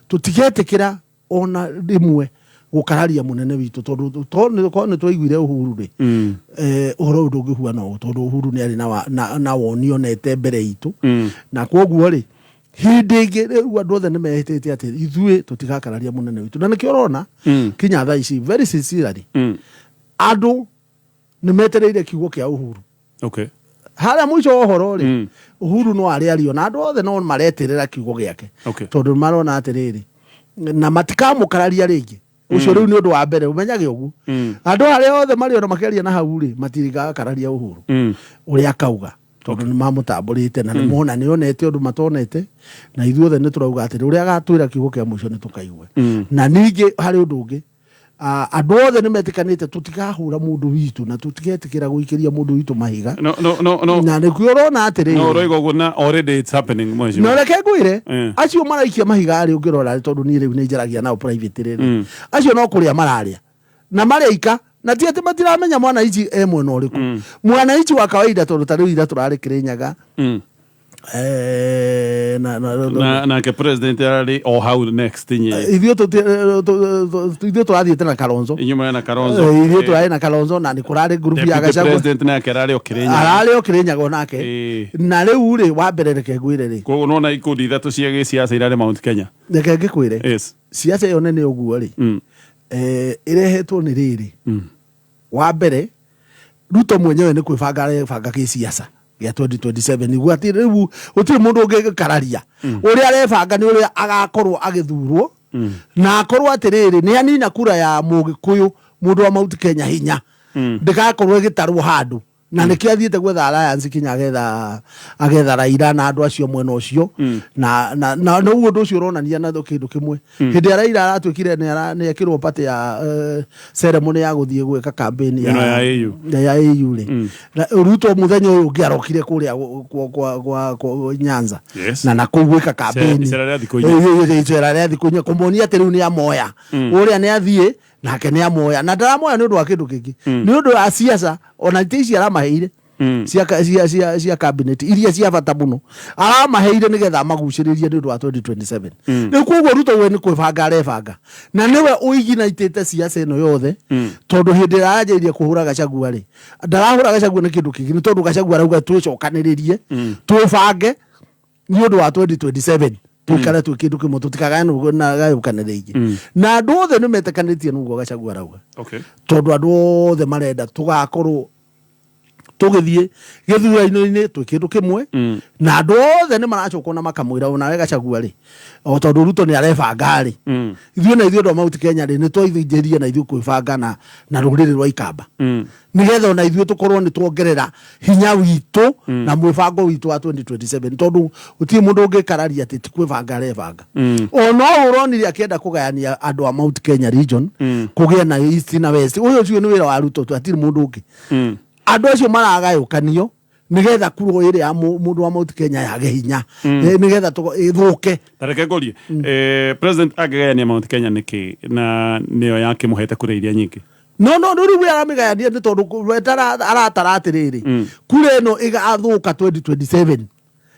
tũtigetĩkĩra ona rĩmwe gũkararia mũnene witũ, tondũ korwo nĩ twaiguire Uhuru rĩ, ũhoro ũyũ ndũngĩhuana ũũ, tondũ Uhuru nĩ arĩ na woni onete mbere itũ. Na koguo rĩ, hĩndĩ ĩngĩ rĩu andũ othe nĩ mehĩtĩte atĩ ithuĩ tũtigakararia mũnene witũ, na nĩkĩo ũrona kinya thaa ici very sincerely andũ nĩ metereire kiugo kĩa Uhuru. Harĩa mũico wa ũhoro rĩ, Uhuru no arĩario na andũ othe no mareterera kiugo gĩake, tondũ marona atĩrĩrĩ, na matikamũkararia rĩngĩ ũcio. Rĩu nĩ ũndũ wa mbere ũmenyage ũguo, andũ arĩa othe marĩ ona makĩaria na hau rĩ, matirigakararia Uhuru ũrĩa akauga, tondũ nĩ mamũtambũrĩte na nĩ mona nĩ onete ũndũ matonete. Na ithuothe nĩ tũrauga atĩrĩ, ũrĩa agatwĩra kiugo kĩa mũico nĩ tũkaigue. Na ningĩ harĩ ũndũ ũngĩ, andũ othe nĩ metĩkanĩte tũtikahũra mũndũ witũ na tũtigetĩkĩra gũikĩria mũndũ witũ mahiga. No, no, no, no. Na nĩkĩo ũrona atĩrĩrĩ, No ũroiga ũguo na already it's happening, mheshimiwa. Na reke ngwĩre, acio maraikia mahiga rĩ, ũngĩrora rĩ, tondũ niĩ rĩu nĩ njaragia nao private rĩ, acio no kũrĩa mararĩa na marĩika, na ti atĩ matiramenya mwananchi e mwena ũrĩkũ, mwananchi wa kawaida, tondũ ta rĩu ira tũrarĩ Kĩrĩnyaga Na nake president ararĩ o hau next nye. Ithuĩ tũrathiĩte na Kalonzo. Inyuĩ marĩ na Kalonzo. Ithuĩ tũrarĩ na Kalonzo na nĩ kũrarĩ group ya Deputy Gachagua. President nake ararĩ o Kĩrĩnyaga. Ararĩ o Kĩrĩnyaga onake. Na rĩu rĩ, wa mbere reke ngwĩre rĩ, Koguo nona ikundi ithatũ cia gĩsiasa irarĩ Mount Kenya. Reke ngĩkwĩre, siasa ĩyo nene ũguo rĩ, ĩrehetwo nĩ rĩrĩ. Wa mbere, Ruto mwenyewe nĩ kwĩbanga arebanga gĩsiasa gĩa 2027 niguo atĩ rĩu gũtirĩ mũndũ ũngĩkararia ũrĩa arebanga, nĩ ũrĩa agakorwo agĩthurwo na akorwo atĩrĩrĩ nĩ anina kura ya mũgĩkũyũ, mũndũ wa Mount Kenya hinya ndĩgakorwo ĩgĩtarwo handũ, na nĩkĩo athiĩte gwetha alliance kinya agetha Raila na andũ acio mwena ũcio. Na ũguo ũndũ ũcio ũronania na kĩndũ kĩmwe, hĩndĩ ĩrĩa Raila aratuĩkire nĩ ekĩrwo party ya ceremony ya gũthiĩ gwĩka campaign Ĩno ya AU. Ya AU rĩ, na Ruto mũthenya ũyũ ũngĩ arokire kũrĩa kwa Nyanza na kũu gwĩka campaign. Icera rĩa thikũ 4. Icera rĩa thikũ 4 kũmonia atĩ rĩu nĩ amoya ũrĩa nĩ athiĩ nake nĩ amoya, na ndaramoya nĩ ũndũ wa kĩndũ kĩngĩ, nĩ ũndũ wa siasa. Ona itĩ ici aramaheire cia cabinet iria cia bata mũno aramaheire nĩgetha amagucĩrĩrie nĩ ũndũ wa 2027. Rĩu koguo Ruto we nĩ kwĩbanga arebanga, na nĩwe ũiginaitĩte siasa ĩno yothe, tondũ hĩndĩ ĩrĩa aranjĩrĩria kũhũra Gachagua rĩ, ndarahũra Gachagua nĩ kĩndũ kĩngĩ, nĩ tondũ Gachagua arauga twĩcokanĩrĩrie twĩbange nĩ ũndũ wa 2027, tũikare twĩ kĩndũ kĩmwe, tũtikagayũkane rĩngĩ. Na andũ othe nĩ metĩkanĩtie nĩguo Gachagua arauga, tondũ andũ othe marenda tũgakorwo Tũgĩthiĩ gĩthurano-inĩ twĩ kĩndũ kĩmwe, na andũ othe nĩ maracokwo na makamwĩra onawe Gachagua rĩ, o tondũ Ruto nĩ arebanga rĩ, ithuĩ na ithuĩ andũ a Mount Kenya rĩ, nĩ twaithĩnjĩria na ithuĩ kwĩbanga na rũrĩrĩ rwa Ikamba, nĩgetha ona ithuĩ tũkorwo nĩ tuongerera hinya witũ na mwĩbango witũ wa 2027, tondũ gũtirĩ mũndũ ũngĩkararia atĩ ti kwĩbanga arebanga. Ona ũũ ũronire akĩenda kũgayania andũ a Mount Kenya region, kũgĩa na East na West, ũyũ ũcio nĩ wĩra wa Ruto tu, hatirĩ mũndũ ũngĩ. Andũ acio maragayũkanio nĩgetha kura ĩrĩa ya mũndũ wa Mount Kenya yage hinya, nĩgetha ĩthũke. Tareke ngũrie, president angĩgayania Mount Kenya nĩkĩ na nĩyo yakĩmũhete kura iria nyingĩ? No rĩu we aramĩgayania nĩ tondũ we aratara atĩrĩrĩ, kura ĩno ĩgathũka 2027,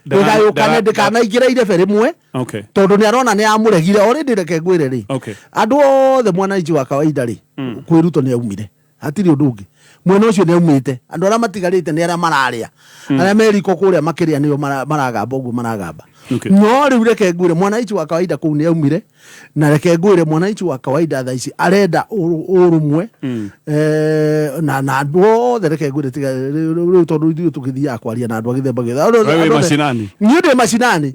ĩgayũkane, ndĩkanaingĩre irebe rĩmwe, tondũ nĩ arona nĩ amũregire already. Reke ngwĩre rĩ, andũ othe, mwananchi wa kawaida rĩ, kwĩ Ruto nĩ aumire, hatirĩ ũndũ ũngĩ. Mwena ũcio nĩ aumĩte. Andũ arĩa matigarĩte nĩ arĩa mararĩa, arĩa meriko kũrĩa makĩrĩa, nĩo maragamba ũguo maragamba. No rĩu reke ngwĩre, mwananchi wa kawaida kũu nĩ aumire, na reke ngwĩre, mwananchi wa kawaida thaa ici arenda ũrũmwe na andũ othe. Reke ngwĩre, tiga rĩu tondũ ithuĩ tũgĩthiaga kwaria na andũ a gĩthemba gĩothe. We wĩ macinani? Niĩ ndĩ macinani,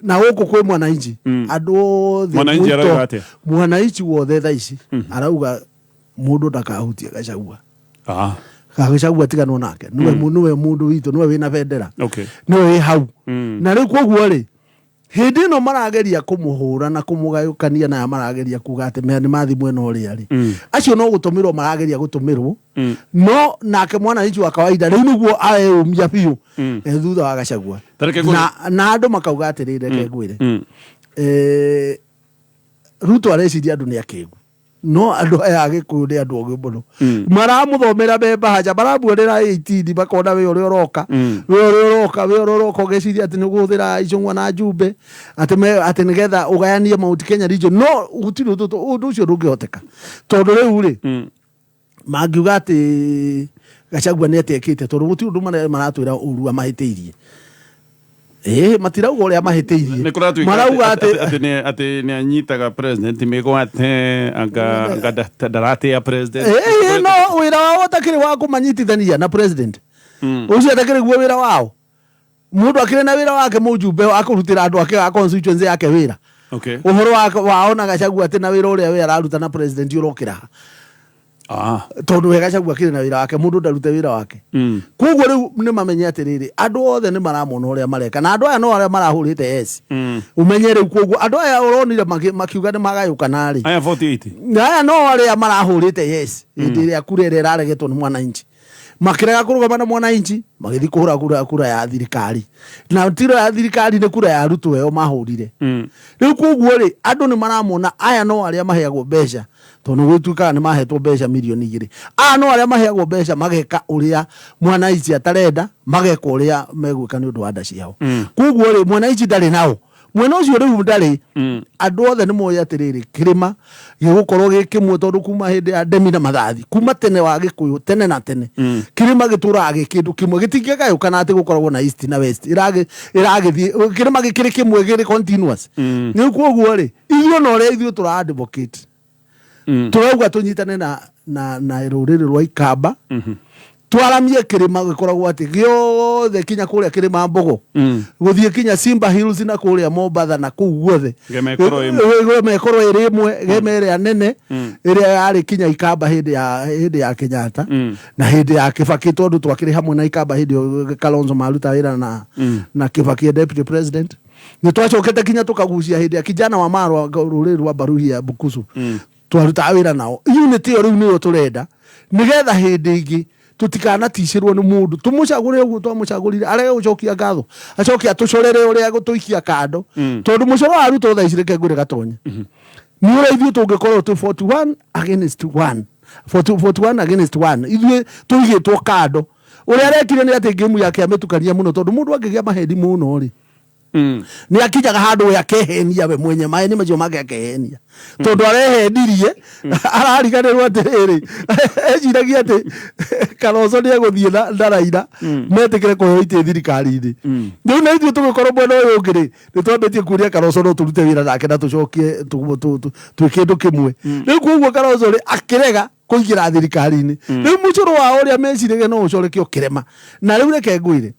na gũkũ kwĩ mwananchi, andũ othe. Mwananchi arauga atĩa? Mwananchi wothe thaa ici arauga mũndũ ndakahutie Gachagua. Gachagua tiganwo nake, nĩwe nĩwe mũndũ witũ, nĩwe wĩna bendera, nĩwe wĩ hau. Na rĩu koguo rĩ, hĩndĩ ĩno marageria kũmũhũra na kũmũgayũkania, na aya marageria kuga atĩ nĩ mathi mwena ũrĩa rĩ, acio no gũtũmĩrwo marageria gũtũmĩrwo. No nake mwananchi wa kawaida rĩu nĩguo areyũmia biũ, thutha wa Gachagua. Tareke ngũrie- Na andũ makauga atĩrĩrĩ, reke ngwĩre, Ruto areciria andũ nĩ akĩgu, no andũ aya a Gĩkũyũ nĩ andũ ogĩ mũno. Maramũthomera me mbahaca, maramuonera 18, makona we ũrĩa ũroka, we ũrĩa ũroka, we ũrĩa ũroka, ũgeciria atĩ nĩ ũkũhũthĩra icũng'wa na njumbe atĩ atĩ nĩgetha ũgayanie Mount Kenya region. No gũtirĩ ũndũ ũcio ndũngĩhoteka, tondũ rĩu rĩ, mangiuga atĩ Gachagua nĩ atekĩte, tondũ gũtirĩ ũndũ maratwĩra ũru amahĩtĩirie. Ĩĩ, matirauga ũrĩa mahĩtĩirie. Nĩ kũratuĩka Marauga atĩ nĩ anyitaga president mĩgwate, anga ndaratĩa president. Ĩĩ, no wĩra wao ũtakĩrĩ wa kũmanyitithania na president ũcio, atakĩrĩ guo wĩra wao. Mũndũ akĩrĩ na wĩra wake, mũjumbe wa kũrutĩra andũ ake a constituency yake wĩra. Ũhoro wao na Gachagua atĩ na wĩra ũrĩa we araruta na president ũrokĩra ha? Tondũ we Gachagua akĩrĩ na wĩra wake, mũndũ ndarute wĩra wake. Koguo rĩu nĩ mamenye atĩrĩrĩ, andũ othe nĩ maramona ũrĩa mareka, na andũ aya no arĩa marahũrĩte yes. Ũmenye rĩu koguo andũ aya ũronire makiuga nĩ magayũkana rĩ, Aya 48. Na aya no arĩa marahũrĩte yes hĩndĩ ĩrĩa kura ĩrĩa ĩraregetwo nĩ mwananchi, makĩrega kũrũgama na mwananchi, magĩthiĩ kũhũra kura ya thirikari, na tiro ya thirikari, nĩ kura ya Ruto ĩyo mahũrire. Rĩu koguo rĩ, andũ nĩ maramona aya no arĩa maheagwo mbeca, tondũ nĩ gũtuĩkaga nĩ mahetwo mbeca mirioni 2. Aya no arĩa maheagwo mbeca, mageka ũrĩa mwananchi atarenda, mageka ũrĩa megwĩka nĩ ũndũ wa nda ciao. Koguo rĩ, mwananchi ndarĩ nao mwena ũcio rĩu, ndarĩ. Andũ othe nĩ moĩ atĩrĩrĩ, kĩrĩma gĩgũkorwo gĩ kĩmwe, tondũ kuma hĩndĩ ya Ndemi na Mathathi, kuma tene wa Gĩkũyũ, tene na tene, kĩrĩma gĩtũraga gĩ kĩndũ kĩmwe, gĩtingĩgayũkana atĩ gũkoragwo na East na West. Ĩragĩthiĩ kĩrĩma gĩkĩrĩ kĩmwe, gĩrĩ continuous. Rĩu koguo rĩ, ithuĩ na ũrĩa ithuĩ tũra advocate, tũrauga tũnyitane na rũrĩrĩ rwa Ikamba, twaramie kĩrĩma gĩkoragwo atĩ gĩothe, kinya kũrĩa kĩrĩma Mbogo, gũthiĩ kinya Simba Hills, na kũrĩa Mombatha, na kũu guothe. Gema ĩkorwo ĩmwe. Gema ĩkorwo ĩrĩ ĩmwe, gema ĩrĩa nene ĩrĩa yarĩ kinya Ikamba hĩndĩ ya Kenyatta na hĩndĩ ya Kibaki, tondũ twakĩrĩ hamwe na Ikamba hĩndĩ ĩyo Kalonzo maruta wĩra na Kibaki e deputy president. Nĩ twacokete kinya tũkagucia hĩndĩ ya kijana wa Marwa, rũrĩrĩ rwa Baruhia Bukusu, twarutaga wĩra nao. Unity ĩyo rĩu nĩyo tũrenda, nĩgetha hĩndĩ ĩngĩ tũtikanaticĩrwo nĩ mũndũ, tũmũcagũre ũguo twamũcagũrire, arege gũcokia ngatho, acoke atũcorere ũrĩa gũtũikia kando. Tondũ mũcoro wa Ruto thaa ici, reke ngwĩre Gatonya, nĩ ũrĩa ithuĩ tũngĩkorwo twĩ 41 against 1, 40, 41 against 1, ithuĩ tũigĩtwo kando. Ũrĩa arekire nĩ atĩ ngĩmu yake amĩtukania mũno, tondũ mũndũ angĩgĩa maheni mũno rĩ, nĩ akinyaga handũ we akehenia we mwenye, maheni macio make akehenia, tondũ arehenirie, arariganĩrwo atĩrĩrĩ, eciragia atĩ Kalonzo nĩ egũthiĩ na Raila metĩkĩre kũheo itĩ thirikari-inĩ. Rĩu na ithuĩ tũgĩkorwo mwena ũyũ ũngĩ rĩ, nĩ twambĩtie kuonia Kalonzo no tũrute wĩra nake na tũcokie twĩ kĩndũ kĩmwe. Rĩu koguo Kalonzo rĩ, akĩrega. Kũingĩra thirikari-inĩ. Rĩu mũcoro wao ũrĩa meciragia no ũcorekio kĩrema. Na rĩu reke ngwĩre,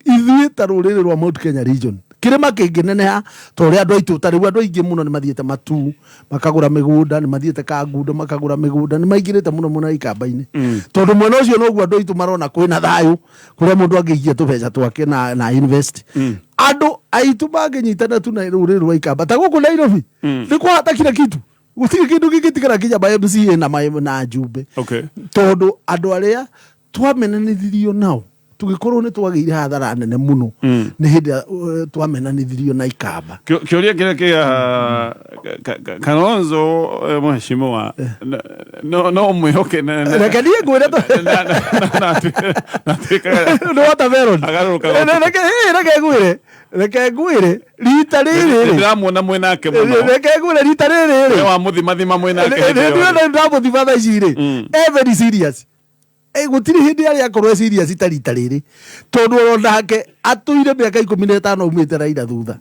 ithuĩ ta rũrĩrĩ rwa Mount Kenya region, kĩrĩma kĩngĩneneha ta ũrĩa andũ aitũ, ta rĩu andũ aingĩ mũno nĩ mathiĩte Matuu makagũra mĩgũnda, nĩ mathiĩte Kangundo makagũra mĩgũnda, nĩ maingĩrĩte mũno mũno ikamba-inĩ. Tondũ mwena ũcio noguo andũ aitũ marona kwĩna thayũ, kũrĩa mũndũ angĩikia tũbeca twake na invest. Andũ aitũ mangĩnyitana tu na rũrĩrĩ rwa ikamba ta gũkũ Nairobi, nĩ kwahata kila kitu, gũtirĩ kĩndũ gĩngĩtigara nginya ma MCA na njumbe. Tondũ andũ arĩa twamenanithirio nao tũgĩkorwo nĩ twagĩire hathara nene mũno nĩ hĩndĩ ĩrĩa twamenanithirio na ikamba. Kĩũria kĩrĩa kĩa Kalonzo, mheshimiwa, no mwĩhoke Reke niĩ ngwĩre nĩ watermelon. Agarũrũka. Reke ngwĩre rita rĩrĩ rĩ Ndĩramuona mwĩ nake mũno. Reke ngwĩre rita rĩrĩ rĩ We wamũthimathima mwĩ nake hĩndĩ yothe. Ndamũthima thaa ici rĩ, e very serious. Gũtirĩ hĩndĩ arĩa akorwo e serious ta rita rĩrĩ, tondũ oro nake atũire mĩaka 15 aumĩte Raila thutha,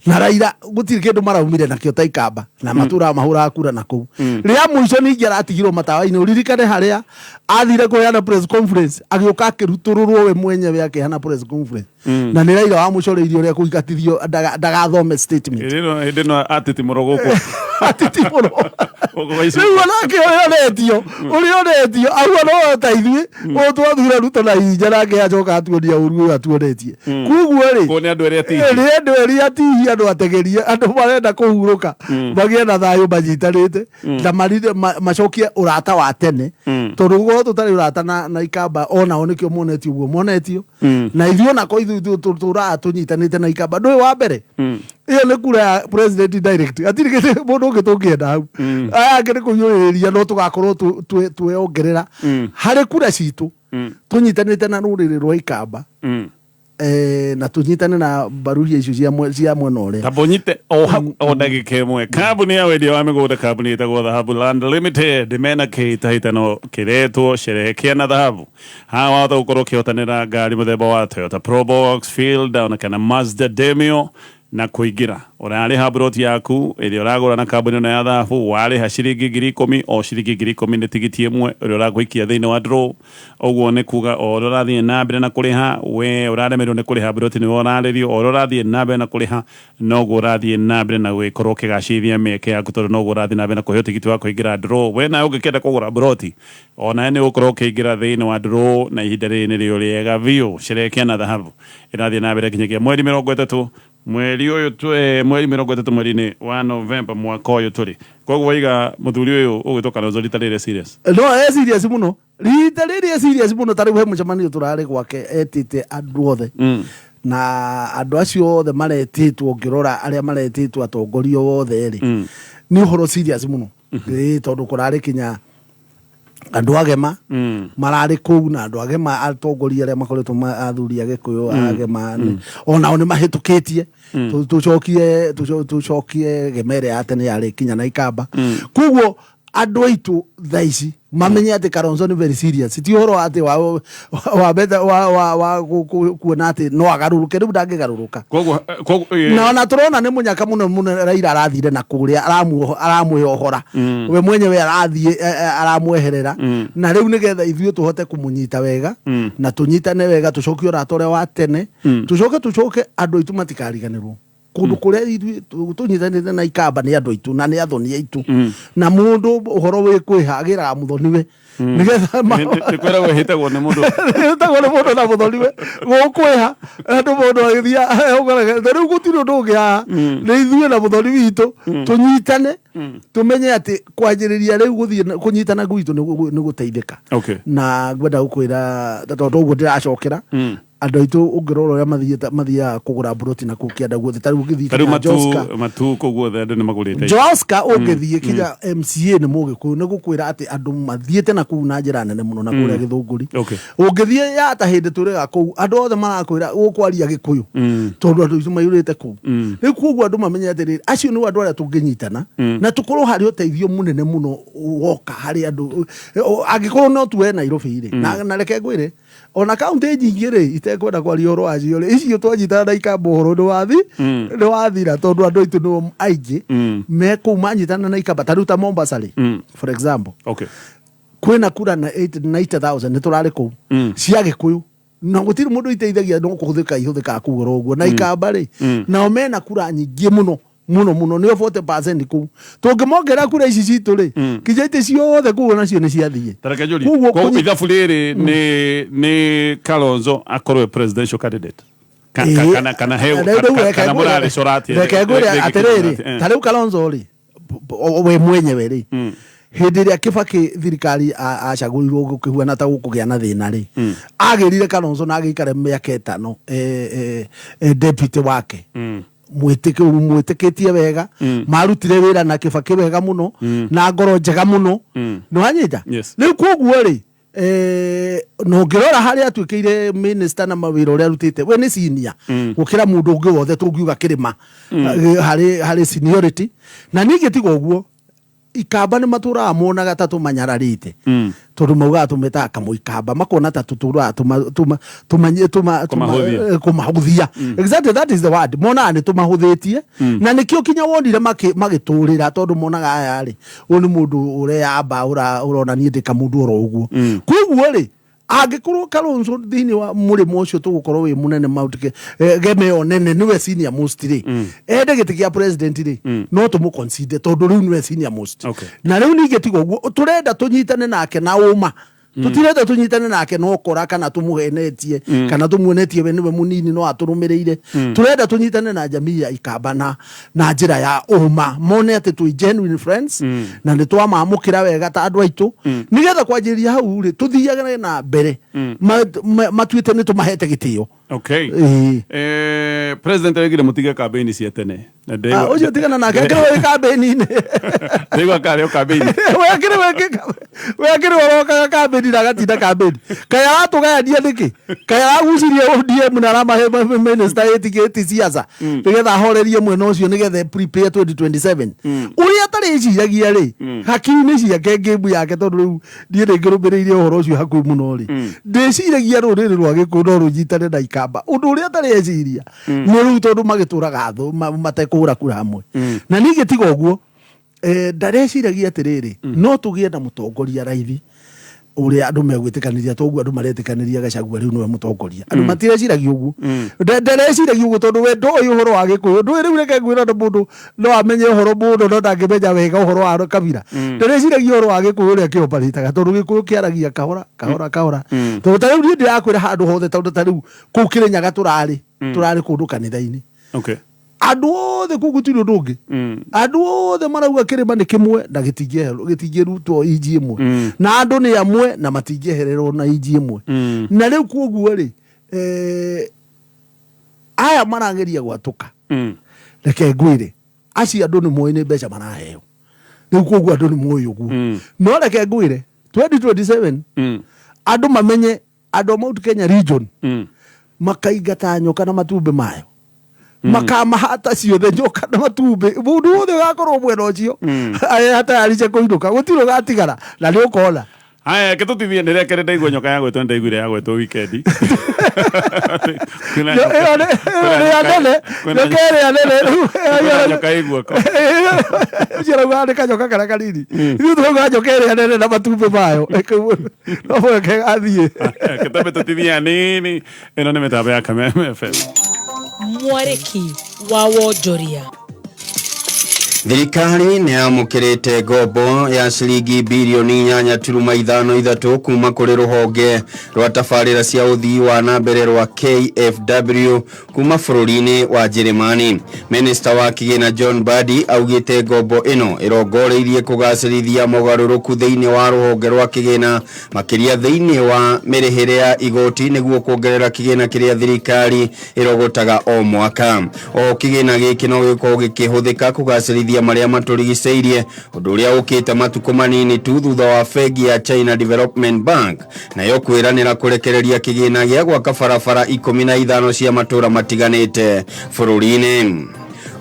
na Raila gũtirĩ kĩndũ maraumire nakĩo ta ikamba na matũraga mahũraga kura na kũu. Rĩa mũico ningĩ aratigirwo matawa-inĩ, ũririkane harĩa athire kũheana press conference, agĩũka akĩrutũrũrwo we mwenyewe akĩheana press conference. Na nĩ Raila wamũcoreirie ũrĩa kũingatithio ndagathome statement. Hĩndĩ ĩno atitimũrwo gũkũ. Atitimũrwo. Gũkũ kwa ici. Rĩu onake ũrĩa onetio aua no ta ithuĩ ũyũ twathura Ruto na hinya, nake acoka atuonia ũru ũyũ atuonetie. Koguo rĩ, Kũu nĩ andũ erĩ atihi. Nĩ andũ erĩ atihi, andũ ategerie, andũ marenda kũhurũka, magĩe na thayũ manyitanĩte na macokie ũrata wa tene, tondũ gũkorwo tũtarĩ ũrata na ikamba onao nĩkĩo monetio ũguo monetio. Na ithuĩ onako ithuĩ tũraga tũnyitanĩte na ikamba ndũĩ wa mbere ĩyo nĩ kura ya president direct, hatirĩ mũndũ ũngĩ tũngĩenda hau. Aya angĩ nĩ kũhiũrĩrĩria, no tũgakorwo tweyongerera harĩ kura citũ tũnyitanĩte na rũrĩrĩ rwa ikamba, na tũnyitane na mbaruria icio cia mwena ũrĩa. Tamba ũnyite o hau o ndagĩka ĩmwe. Kambuni ya wendia wa mĩgũnda, kambuni ĩtagwo Dhahabu Land Limited, mena kĩhĩtahĩtano kĩretwo Sherehekea na Dhahabu. Haha wahota gũkorwo ũkĩhotanĩra ngari mũthemba wa Toyota Probox Fielder ona kana Mazda Demio. Na kũingĩra ũrarĩha broti yaku ĩrĩa ũragũra na kambuni ĩno ya Dhahabu, warĩha ciringi 10,000. O ciringi 10,000 nĩ tigiti ĩmwe ĩrĩa ũrakũikia thĩinĩ wa draw. Ũguo nĩ kuga o ũrĩa ũrathiĩ na mbere na kũrĩha, we ũraremerwo nĩ kũrĩha broti nĩwe ũrarĩrio. O ũrĩa ũrathiĩ na mbere na kũrĩha, noguo ũrathiĩ na mbere na gũgĩkorwo ũkĩgacĩrithia mĩeke yaku, tondũ noguo ũrathiĩ na mbere na kũheo tigiti wa kũingĩra draw. We nawe ũngĩkenda kũgũra broti, onawe nĩ ũgũkorwo ũkĩingĩra thĩinĩ wa draw, na ihinda rĩrĩ nĩrĩo rĩega biũ. Sherehekea na Dhahabu ĩrathiĩ na mbere nginyagia mweri 30 mweri ũyũ mweri 30 mweri-inĩ wa Novemba mwaka ũyũ tũrĩ. Koguo waiga mũthuri ũyũ ũgwĩtwo Kalonzo rita rĩrĩ serious? No e serious mũno rita rĩrĩ, e serious mũno. Ta rĩu he mũcemanio tũrarĩ gwake etĩte andũ othe, na andũ acio othe maretĩtwo, ũngĩrora arĩa maretĩtwo, atongoria othe rĩ, nĩ ũhoro serious mũno. Ĩĩ, tondũ kũrarĩ kinya andũ agema mararĩ kũu, na andũ agema atongoria arĩa makoretwo athuri a gĩkũyũ agema onao nĩ mahĩtũkĩtie. Tũcokie gemere ya tene yarĩ kinya na ikamba. Koguo andũ aitũ thaa ici mamenye atĩ Kalonzo nĩ very serious. Ti ũhoro wa atĩ wa betha wa kuona atĩ no agarũrũke, rĩu ndangĩgarũrũka. Koguo Na ona tũrona nĩ mũnyaka mũno mũno Raila arathire na kũrĩa aramwĩohora we mwenyewe, arathiĩ aramweherera. Na rĩu nĩgetha ithuĩ tũhote kũmũnyita wega na tũnyitane wega, tũcokie ũrata ũrĩa wa tene, tũcoke andũ aitũ matikariganĩrwo kũndũ kũrĩa ithuĩ tũnyitanĩte na ikamba nĩ andũ aitũ na nĩ athoni aitũ, na mũndũ ũhoro wĩ kwĩha agĩraga mũthoniwe nĩgetha Nĩ kwĩragwo ĩhĩtagwo nĩ mũndũ. Ĩtagwo nĩ mũndũ na mũthoniwe gũkwĩha andũ mũndũ agĩthiĩ. Rĩu gũtirĩ ũndũ ũngĩ haha, nĩ ithuĩ na mũthoni witũ tũnyitane, tũmenye atĩ kwanjĩrĩria rĩu gũthiĩ kũnyitana gwitũ nĩ gũteithĩka. Na ngwenda gũkwĩra tondũ ũguo ndĩracokera andũ aitũ, ũngĩrora ũrĩa mathiaga kũgũra mburoti na kũu kĩanda guothe, ta rĩu ũngĩthiĩ Ta rĩu kinya matu Joska, matu kũu guothe andũ nĩ magũrĩte. Joska ũngĩthiĩ kinya MCA nĩ mũgĩkũyũ, nĩ gũkwĩra atĩ andũ mathiĩte na kũu na njĩra nene mũno na kũrĩa Gĩthũngũri. Ũngĩthiĩ ya ta hĩndĩ tũrĩga kũu, andũ othe marakwĩra gũkwaria gĩkũyũ, tondũ andũ aitũ maiyũrĩte kũu. Rĩu koguo andũ mamenye atĩrĩrĩ, acio nĩo andũ arĩa tũngĩnyitana na tũkorwo harĩ ũteithio mũnene mũno woka harĩ andũ angĩkorwo no tuoe Nairobi rĩ. Na reke ngwĩre, ona kaunti nyingĩ rĩ, itekwenda kwaria ũhoro wacio rĩ, icio twanyitana na ikamba ũhoro nĩ wathi nĩ wathira, tondũ andũ aitũ nĩo aingĩ me kũu manyitana na ikamba. Ta rĩu ta Mombasa rĩ, for example, Kwĩna kura na 90,000 nĩ tũrarĩ kũu cia Gĩkũyũ, na gũtirĩ mũndũ iteithagia, no kũhũthĩka ihũthĩkaga kũu oro ũguo. Na Ikamba rĩ, nao mena kura nyingĩ mũno mũno mũno, nĩo 40% kũu. Tũngĩmongerera kura ici citũ rĩ, kinya itĩ ciothe kũu onacio nĩ ciathiĩ. Tareke njũrie. Koguo Koguo ithabu rĩrĩ nĩ Kalonzo akorwo e presidential candidate? Kana he kana mũrarĩcora atĩa? Reke ngwĩre atĩrĩrĩ, ta rĩu Kalonzo rĩ, we mwenyewe rĩ, hĩndĩ ĩrĩa Kĩbakĩ thirikari acagũrirwo gũkĩhuana ta gũkũgĩa na thĩna rĩ, agĩrire Kalonzo na agĩikare mĩaka 5 deputy wake, mwĩtĩkĩtie wega, marutire wĩra na Kĩbakĩ wega mũno, na ngoro njega mũno. Nĩwanyita? Yes. Rĩu koguo rĩ, na ũngĩrora harĩa atuĩkĩire minister na mawĩra ũrĩa arutĩte, we nĩ senior gũkĩra mũndũ ũngĩ wothe tũngiuga kĩrĩma, harĩ seniority. Na ningĩ tiga ũguo, Ikamba nĩ matũraga monaga ta tũmanyararĩte, tondũ maugaga tũmetaga kamũikamba, makona ta tũtũraga Kũmahũthia. Kũmahũthia, exactly, that is the word. Monaga nĩ tũmahũthĩtie, na nĩkĩo kinya wonire magĩtũrĩra, tondũ monaga aya rĩ, ũyũ nĩ mũndũ ũreyamba, ũrona niĩ ndĩ kamũndũ oro ũguo. Koguo rĩ, angĩkorwo Kalonzo thĩinĩ wa mũrĩmo ũcio tũgũkorwo wĩ mũnene Mount geme ĩyo nene, nĩwe senior most rĩ, ende gĩtĩ kĩa president rĩ, no tũmũ consider, tondũ rĩu nĩwe senior most. Na rĩu ningĩ tiga ũguo, tũrenda tũnyitane nake na ũma. Tũtirenda tũnyitane nake no kora kana tũmũhenetie, kana tũmuonetie we nĩwe mũnini no atũrũmĩrĩire. Tũrenda tũnyitane na jamii ya Ikamba na njĩra ya ũma, mone atĩ twĩ genuine friends, na nĩ twamamũkĩra wega ta andũ aitũ, nĩgetha kwanjĩrĩria hau rĩ, tũthiage na mbere matuĩte nĩ tũmahete gĩtĩo. Ĩĩ. President oigire mũtige campaign cia tene. Na Ah, ũcio tigana nake, akĩrĩ wĩ kambĩni-inĩ. Ndaigua karĩ o campaign. We akĩrĩ ũrokaga kambĩni na agatinda kambĩni. Kaĩ aratũgayania nĩkĩ? Kaĩ aragucirie ODM na aramahe minister ĩtigĩti ciaca nĩgetha ahorerie mwena ũcio, nĩgetha prepare 2027? Ũrĩa atarĩciragia rĩ, hakiri-inĩ ciake, ngĩmbu yake, tondũ rĩu niĩ nĩngĩrũmĩrĩire ũhoro ũcio hakuhĩ mũno rĩ, ndĩciragia rũrĩrĩ rwa Gĩkũyũ no rũnyitane na Ikamba. Ũndũ ũrĩa atareciria nĩ rĩu, tondũ magĩtũraga thũ matekũhũra kura hamwe. Na ningĩ tiga ũguo, ndareciragia atĩrĩrĩ, no tũgĩe na mũtongoria raithi ũrĩa andũ megwĩtĩkanĩria, toguo andũ maretĩkanĩria Gachagua rĩu nĩwe mũtongoria. Andũ matireciragia ũguo. Ndareciragia ũguo tondũ we ndoĩ ũhoro wa Gĩkũyũ, ndũĩ. Rĩu reke ngwĩra, na mũndũ no amenye ũhoro mũno no ndangĩmenya wega ũhoro wa kabira. Ndareciragia ũhoro wa Gĩkũyũ ũrĩa kĩoparĩtaga, tondũ Gĩkũyũ kĩaragia kahora kahora kahora. Tondũ ta rĩu niĩ ndĩrakwĩra, handũ hothe, tondũ ta rĩu kũu Kĩrĩnyaga tũrarĩ kũndũ kanitha-inĩ, andũ othe kũu gũtirĩ ũndũ ũngĩ, andũ othe marauga kĩrĩma nĩ kĩmwe na gĩtingĩrutwo inji ĩmwe, na andũ nĩ amwe na matingĩehererwo na inji ĩmwe. Na rĩu koguo rĩ, aya marageria gwatũka, reke ngwĩre, acio andũ nĩ moĩ nĩ mbeca maraheo rĩu, koguo andũ nĩ moĩ ũguo. No reke ngwĩre, 2027 andũ mamenye, andũ a Mount Kenya region makaingata nyoka na matumbĩ mayo, makamahata ciothe, nyoka na matumbĩ. Mũndũ wothe ũgakorwo mwena ũcio atayarice kũinũka, gũtirĩ ũgatigara, na nĩ ũkona. Haya, ke tũtithie nĩ reke ndaigua nyoka ya gwĩtwo, ndaiguire ya gwĩtwo weekend. Kwĩna Ĩyo ĩyo nĩ ya nene, nyoka ĩrĩa nene rĩu. Kwĩna nyoka ĩ guoko. Ũcio arauga nĩ kanyoka karĩa kanini, ithuĩ tũrauga nyoka ĩrĩa nene na matumbĩ mayo no mũhaka ĩgathiĩ. Kĩtambe tũtithie hanini, ĩno nĩ mĩtambo ya Kameme FM. Mwarĩki wa wonjoria. Thirikari nĩ yamũkĩrĩte ngombo ya ciringi birioni 8.53 kuma kũrĩ rũhonge rwa tabarĩra cia ũthii wa na mbere rwa KfW kuma bũrũri-inĩ wa Njĩrĩmani. Minista wa kĩgĩna John Mbadi augĩte ngombo ĩno ĩrongoreirie kũgacĩrithia mogarũrũku thĩinĩ wa rũhonge rwa kĩgĩna, makĩria thĩinĩ wa mĩrĩhĩre ya igoti, nĩguo kuongerera kĩgĩna kĩrĩa thirikari ĩrogotaga o mwaka. O kĩgĩna gĩkĩ no gĩkorwo gĩkĩhũthĩka kũgacĩrithia marĩa matũrigicĩirie, ũndũ ũrĩa ũkĩte matukũ manini tu thutha wa bengi ya China Development Bank nayo kwĩranĩra kũrekereria kĩgĩna gĩa gwaka barabara 15 cia matũra matiganĩte bũrũri-inĩ.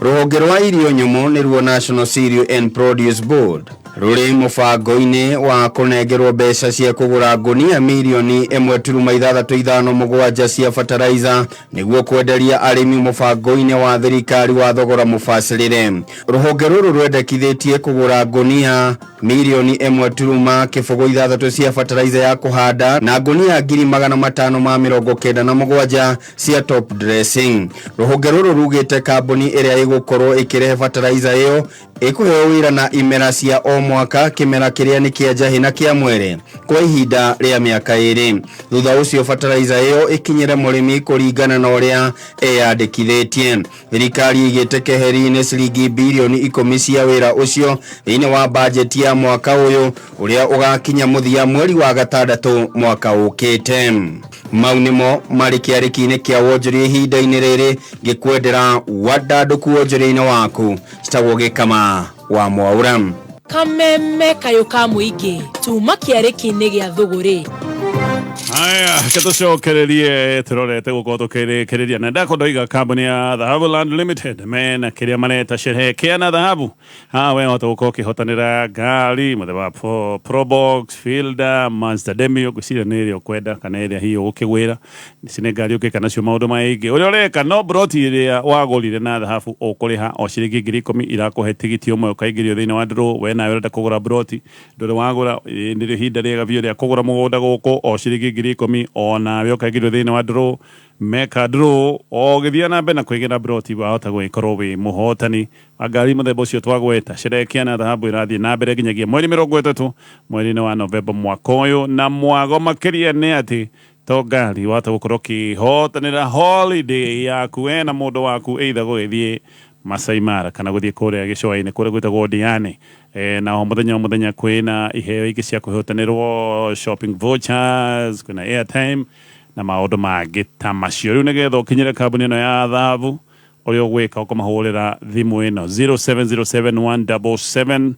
Rũhonge rwa irio nyũmũ, nĩruo National Cereal and Produce Board, Rũrĩ mũbango-inĩ wa kũnengerwo mbeca cia kũgũra ngũnia mirioni 1.657 cia fertilizer nĩguo kwenderia arĩmi mũbango-inĩ wa thirikari wa thogora mũbacĩrĩre. Rũhonge rũrũ rwendekithĩtie kũgũra ngũnia mirioni 1.06 cia fertilizer ya kũhanda na ngũnia 597,000 cia top dressing. Rũhonge rũrũ rugĩte kambuni ĩrĩa ĩgũkorwo ĩkĩrehe fertilizer ĩyo ĩkũheo wĩra na imera cia o mwaka kĩmera kĩrĩa nĩ kĩa njahĩ na kĩa mwere kwa ihinda rĩa mĩaka 2. Thutha ũcio fertilizer ĩyo ĩkinyĩre mũrĩmi kũringana na ũrĩa eyandĩkithĩtie. Thirikari ĩigĩte keheri-inĩ ciringi birioni 10 cia wĩra ũcio thĩinĩ wa bajeti ya mwaka ũyũ ũrĩa ũgakinya mũthia mweri wa 6 mwaka ũkĩte. Mau nĩmo marĩ kĩarĩki-inĩ kĩa wonjoria ihinda-inĩ rĩrĩ ngĩkwendera wandandũku wonjoria-inĩ waku. Citagwo Gĩkama wa Mwaura. Kameme kayũ ka mũingĩ tuma kĩarĩki-inĩ gĩa thũgũrĩ. Haya, ketucokererie turorete gukorwo tukirikiria na ndako ndoiga kambuni ya Dhahabu Land Limited mena kiria mareta sherehe na dhahabu. Ha we wahota gukorwo ukihotanira ngari muthemba wa Probox, Fielder, Mazda Demio, ngwiciria nĩ ĩrĩa ũkwenda kana ĩrĩa hihi ũgũkĩgwĩra. Ici nĩ ngari ũngĩka nacio maũndũ maingĩ. Ũrĩa ũreka no broti ĩrĩa wagũrire na dhahabu ũkũrĩha o ciringi 10,000 irakũhe tigiti ũmwe ũkaingĩrio thĩinĩ wa draw. We nawe ũrenda kũgũra broti ndũrĩ wagũra, nĩrĩo ihinda rĩega biũ rĩa kũgũra mũgũnda gũkũ o ciringi 10,000 o nawe ũkaingĩrio thĩinĩ wa draw. Meka draw o gĩthiĩ na mbere na kwĩgĩra broti wahota gũgĩkorwo wĩ mũhotani wa ngari mũthemba ũcio twagweta. Sherekea na dhahabu ĩrathiĩ na mbere nginyagia mweri 30 mweri-inĩ wa Novemba mwaka ũyũ. Na mwago makĩria nĩ atĩ to ngari wahota gũkorwo ũkĩhotanĩra holiday yaku we na mũndũ waku, either gũgĩthiĩ Masai Mara kana gũthiĩ kũrĩa gĩcũa-inĩ kũrĩa gwĩtagwo Diani. Na o mũthenya o mũthenya kwĩna iheo ingĩ cia kũhotanĩrwo, shopping vouchers, kwĩna airtime na maũndũ mangĩ ta macio. Rĩu nĩgetha ũkinyĩre kambuni ĩno ya dhahabu, ũrĩa ũgwĩka ũkũmahũrĩra thimũ ĩno 0707 177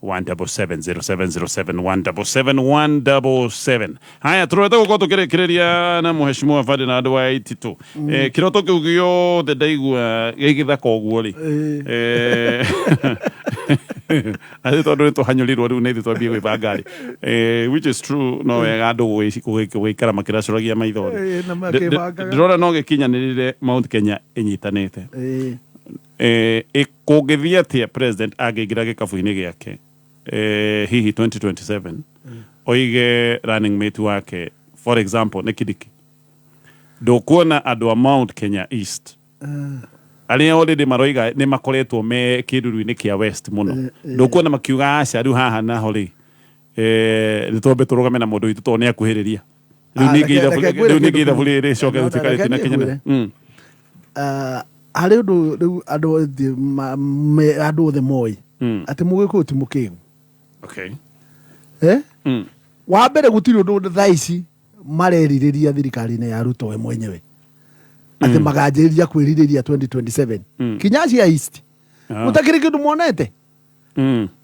177 0707 177 177. Haya, turorete gũkorwo tũkĩrĩkĩrĩria na mũheshimiwa Ferdinand wa Waititu. Kĩroto kĩu gĩothe ndaigua gĩgĩthaka ũguo rĩ, atĩ tondũ nĩ tũhanyũrirwo rĩu nĩ ithuĩ twambie gwĩbanga rĩ, which is true, no wega andũ gũikara makĩracũragia maitho rĩ. Na makĩbangaga. Ndĩrona no gĩkinyanĩrire Mount Kenya ĩnyitanĩte. Kũngĩthiĩ atĩa president angĩingĩra gĩkabu-inĩ gĩake, hihi 2027 oige running mate wake for example nĩ Kindiki, ndũkuona andũ a Mount Kenya East arĩa already maroiga nĩ makoretwo me kĩruru-inĩ kĩa West mũno, ndũkuona makiuga aca rĩu haha naho rĩ, nĩ twambe tũrũgame na mũndũ witũ tondũ nĩ akuhĩrĩria. Rĩu ningĩ rĩu ningĩ ithabu rĩrĩ rĩcoke gũtuĩka rĩtinakinyana. Harĩ ũndũ rĩu andũ othe moĩ atĩ mũgĩkũyũ ti mũkĩgu. Wa mbere gũtirĩ ũndũ thaa ici marerirĩria thirikari-inĩ ya Ruto we mwenyewe atĩ maganjĩrĩria kwĩrirĩria 2027 kinya cia East gũtakĩrĩ kĩndũ monete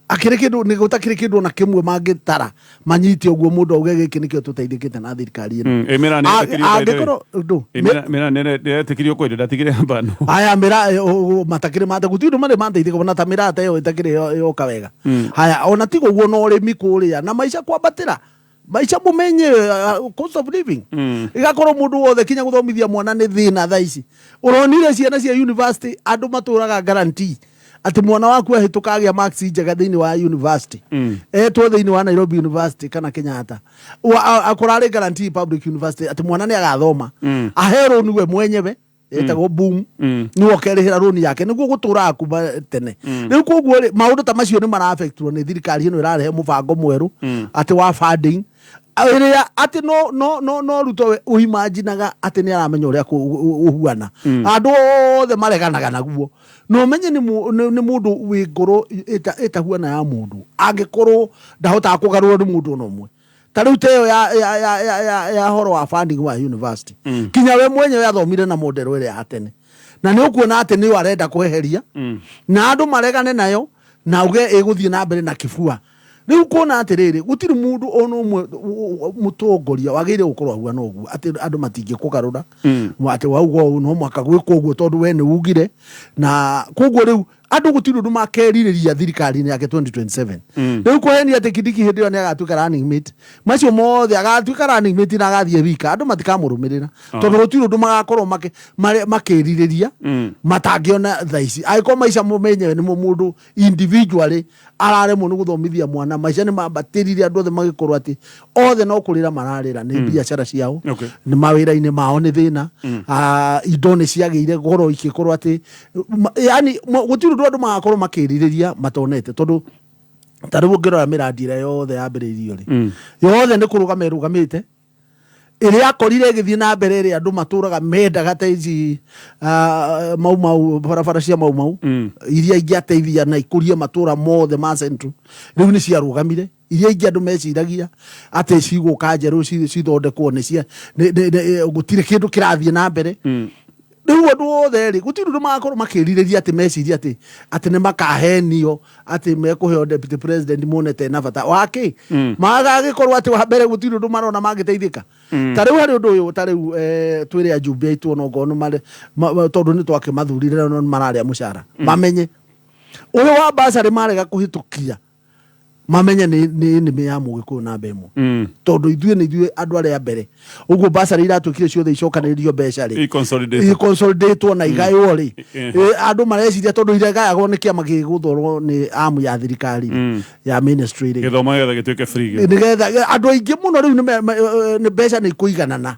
akĩrĩ kĩndũ nĩ gũtakĩrĩ kĩndũ ona kĩmwe mangĩtara manyite ũguo mũndũ auge gĩkĩ nĩkĩo tũteithĩkĩte na thirikari ĩno. Mĩra nĩ ĩtĩkĩrio by the way. Angĩkorwo ndũ Mĩra nĩ ĩretĩkĩrio kwendia ndatigire mbano. Aya mĩra matakĩrĩ mate gũtirĩ ũndũ marĩ mandeithĩka ona ta mĩra ta ĩyo ĩtakĩrĩ yoka wega. Haya ona tiga ũguo na ũrĩmi kũrĩa na maica kwambatĩra maica mũmenye cost of living igakorwo mũndũ wothe kinya gũthomithia mwana nĩ thĩna thaa ici. Ũronire ciana cia university andũ matũraga guarantee atĩ mwana waku ahĩtũka agĩa marks njega thĩinĩ wa university etwo thĩinĩ wa Nairobi University kana Kenyatta kũrarĩ guarantee public university atĩ mwana nĩ agathoma aheo rũni we mwenyewe etagwo boom nĩwe ũkerĩhĩra rũni yake nĩguo gũtũraga kuma tene. Rĩu koguo rĩ maũndũ ta macio nĩ mara-affectwo nĩ thirikari ĩno ĩrarehe mũbango mwerũ atĩ wa funding ĩrĩa atĩ no Ruto we ũimaginaga atĩ nĩ aramenya ũrĩa ũhuana. Andũ othe mareganaga naguo no menye nĩ mũndũ wĩ ngoro ĩtahuana ya mũndũ angĩkorwo ndahotaga kũgarũrwo nĩ mũndũ ona ũmwe. Ta rĩu ta ĩyo ya horo wa funding wa university kinya we mwenyewe athomire na model ĩrĩa ya tene na nĩ ũkuona atĩ nĩyo arenda kweheria na andũ maregane nayo na uge ĩgũthiĩ na mbere na kĩbua. Rĩu kuona atĩrĩrĩ gũtirĩ mũndũ ona ũmwe mũtongoria wagĩrĩire gũkorwo ahuana ũguo atĩ andũ matingĩkũgarũra atĩ wauga ũũ no mũhaka gwĩkwo ũguo tondũ we nĩ ugire. Na koguo rĩu Andũ gũtirĩ ũndũ makerirĩria thirikari-inĩ yake 2027. Rĩu kũhenia atĩ Kindiki hĩndĩ ĩyo nĩ agatuĩka running mate, macio mothe agatuĩka running mate na agathiĩ wika, andũ matikamũrũmĩrĩra, tondũ gũtirĩ ũndũ magakorwo makĩrirĩria matangĩona thaa ici, angĩkorwo maica mo menyewe nĩmo mũndũ individually araremwo nĩ gũthomithia mwana. Maica nĩ mambatĩrire, andũ othe magĩkorwo atĩ othe no kũrĩra mararĩra nĩ biacara ciao, nĩ mawĩra-inĩ mao nĩ thĩna. Ah, indo nĩ ciagĩire goro ikĩkorwo atĩ yani gũtirĩ ũndũ andũ magakorwo makĩrirĩria matonete, tondũ ta rĩu ũngĩrora mĩrandi ĩrĩa yothe yambĩrĩirio rĩ, yothe nĩ kũrũgama ĩrũgamĩte. Ĩrĩa akorire ĩgĩthiĩ na mbere, ĩrĩa andũ matũraga mendaga ta ici, ah, Mau Mau, barabara cia Mau Mau, iria ingĩateithia na ikũrie matũra mothe ma Central, rĩu nĩ ciarũgamire. Iria ingĩ andũ meciragia atĩ cigũka njerũ cithondekwo nĩ cia gũtirĩ kĩndũ kĩrathiĩ na mbere. Rĩu andũ othe rĩ, gũtirĩ ũndũ magakorwo makĩrirĩria atĩ meciria atĩ nĩ makahenio atĩ mekũheo deputy president monete na bata wake. Magagĩkorwo atĩ wa mbere gũtirĩ ũndũ marona mangĩteithĩka. Ta rĩu harĩ ũndũ ũyũ, ta rĩu twĩre ajumbe aitũ onokorwo nĩ marĩ tondũ nĩ twakĩmathurire no nĩ mararĩa mũcara, mamenye ũyũ wa basarĩ marega kũhĩtũkia, mamenye nĩ nĩmĩ ya Mũgĩkũyũ namba ĩmwe, tondũ ithuĩ nĩ ithuĩ andũ arĩa mbere ũguo basarĩ iratuĩkire ciothe icokanĩrĩrio mbeca rĩ, I-consolidate. Iconsolidate na igaywo rĩ. Andũ mareciria tondũ iregayagwo nĩ kĩama gĩgũthorwo nĩ amu ya thirikari ya ministry rĩ, Gĩthomo gĩothe gĩtuĩke free. Nĩgetha andũ aingĩ mũno rĩu nĩ mbeca nĩ ikũiganana.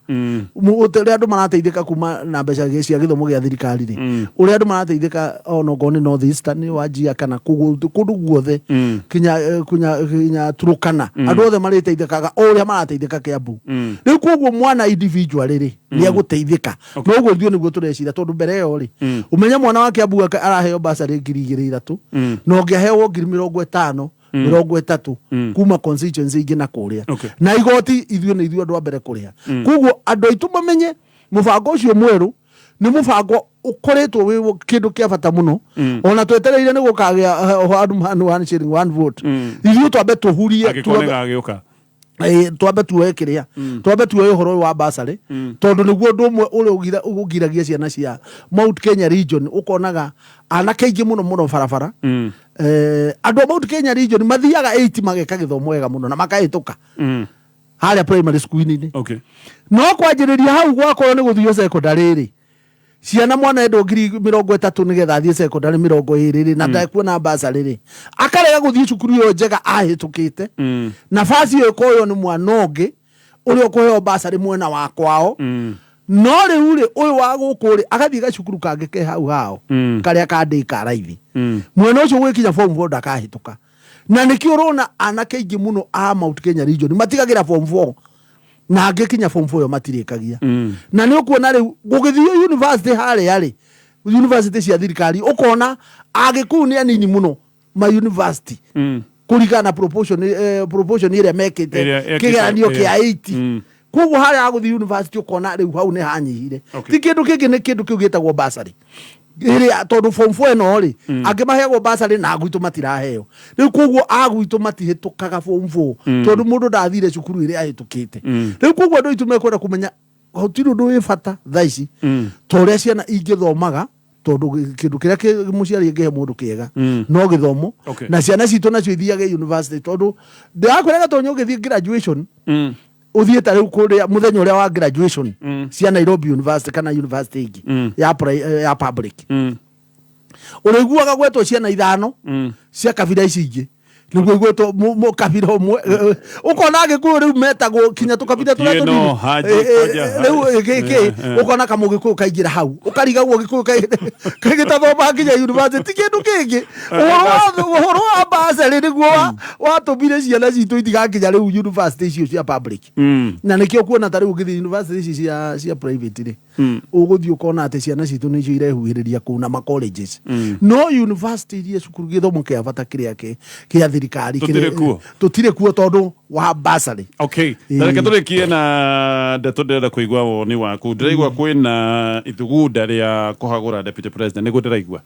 Ũrĩa andũ marateithĩka kuma na mbeca cia gĩthomo gĩa thirikari rĩ, ũrĩa andũ marateithĩka onokorwo nĩ North Eastern Wajir kana kũndũ guothe kinya Turukana, andũ othe marĩteithĩkaga o ũrĩa marateithĩka Kiambu. Rĩu koguo mwana individual rĩ, nĩ egũteithĩka. No ũguo ithuĩ nĩguo tũreciria, tondũ mbere ĩyo rĩ, ũmenye mwana wa Kiambu araheo basarĩ 2,300, na ũngĩaheo 50,000, 30 kuma constituency ingĩ na kũrĩa. Na igoti ithuĩ nĩ ithuĩ andũ a mbere kũrĩha. Koguo andũ aitũ mamenye mũbango ũcio mwerũ nĩ mũbango ũkoretwo wĩ kĩndũ kĩa bata mũno. Ona twetereire nĩ gũkagĩa one man one shilling one vote, ithuĩ twambe tũhurie Angĩkorwo nĩ gagĩũka. Twambe tuoe kĩrĩa, twambe tuoe ũhoro ũyũ wa basarĩ, tondũ nĩguo ũndũ ũmwe ũrĩa ũgiragia ciana cia Mount Kenya region. Ũkonaga anake aingĩ mũno mũno barabara. Andũ a Mount Kenya region mathiaga 8 mageka gĩthomo wega mũno na makahĩtũka harĩa primary school-inĩ. No kwanjĩrĩria hau gwakorwo nĩ gũthio secondary rĩ, ciana mwana endwo 30,000 nĩgetha athiĩ secondary, 20 rĩ, na ndekuona basarĩ rĩ, akarega gũthiĩ cukuru ĩyo njega ahĩtũkĩte. Nafasi ĩyo ĩkoywo nĩ mwana ũngĩ ũrĩa ũkũheo basarĩ mwena wa kwao. No rĩu rĩ, ũyũ wa gũkũ rĩ, agathiĩ gacukuru kangĩ ke hau hao, karĩa ka ndĩ ka raithi. Mwena ũcio gwĩkinya form 4 ndakahĩtũka, na nĩkĩo ũrona anake aingĩ mũno a Mount Kenya region matigagĩra form 4, na angĩ kinya form 4 ĩyo matirĩkagia. Na nĩ ũkuona rĩu gũgĩthio university harĩa rĩ, university cia thirikari, ũkona Agĩkũyũ nĩ anini mũno ma university kũringana na proportion ĩrĩa mekĩte Ĩrĩa ekĩte, kĩgeranio kĩa 80. Koguo harĩa agũthiĩ university ũkona rĩu hau nĩ hanyihire. Ti kĩndũ kĩngĩ, nĩ kĩndũ kĩu gĩtagwo basarĩ ĩrĩa, tondũ form 4 ĩno rĩ, angĩ maheagwo basarĩ na agwitũ matiraheo. Rĩu koguo agwitũ matihĩtũkaga form 4, tondũ mũndũ ndathire cukuru ĩrĩa ahĩtũkĩte. Rĩu koguo andũ aitũ mekwenda kũmenya gũtirĩ ũndũ wĩ bata thaa ici ta ũrĩa ciana ingĩthomaga, tondũ kĩndũ kĩrĩa mũciari angĩhe mũndũ kĩega no gĩthomo. Na ciana citũ nacio ithiage university, tondũ ndĩrakwĩra Gatonyo, ũgĩthiĩ graduation, ũthiĩ ta rĩu kũrĩa mũthenya ũrĩa wa graduation cia Nairobi University kana university ĩngĩ ya public, ũrĩiguaga gwetwo ciana ithano cia kabira ici ingĩ nĩguo igwetwo kabira ũmwe. Ũkona Agĩkũyũ rĩu metagwo kinya tũkabira tũrĩa Otieno, tũnini. Haji, Koja, Rĩu gĩkĩ ũkona kamũgĩkũyũ kaingĩra hau, ũkarigagwo Gĩkũyũ gĩtathoma nginya university. Ti kĩndũ kĩngĩ, ũhoro wa basarĩ nĩguo watũmire ciana citũ itigakinya rĩu university icio cia public. Na nĩkĩo kuona ta rĩu ũngĩthiĩ university ici cia private rĩ, ũgũthiĩ ũkona atĩ ciana citũ nĩcio irehuhĩrĩria kũu na ma colleges. No university iria cukuru gĩthomo kĩa bata kĩrĩa kĩa thirikari Tũtirĩ kuo. Tũtirĩ kuo tondũ wa basarĩ. Okay, na reke tũrĩkie na ndeto ndĩrenda kũigua woni waku. Ndĩraigua kwĩna ithugunda rĩa kũhagũra deputy president, nĩguo ndĩraigua.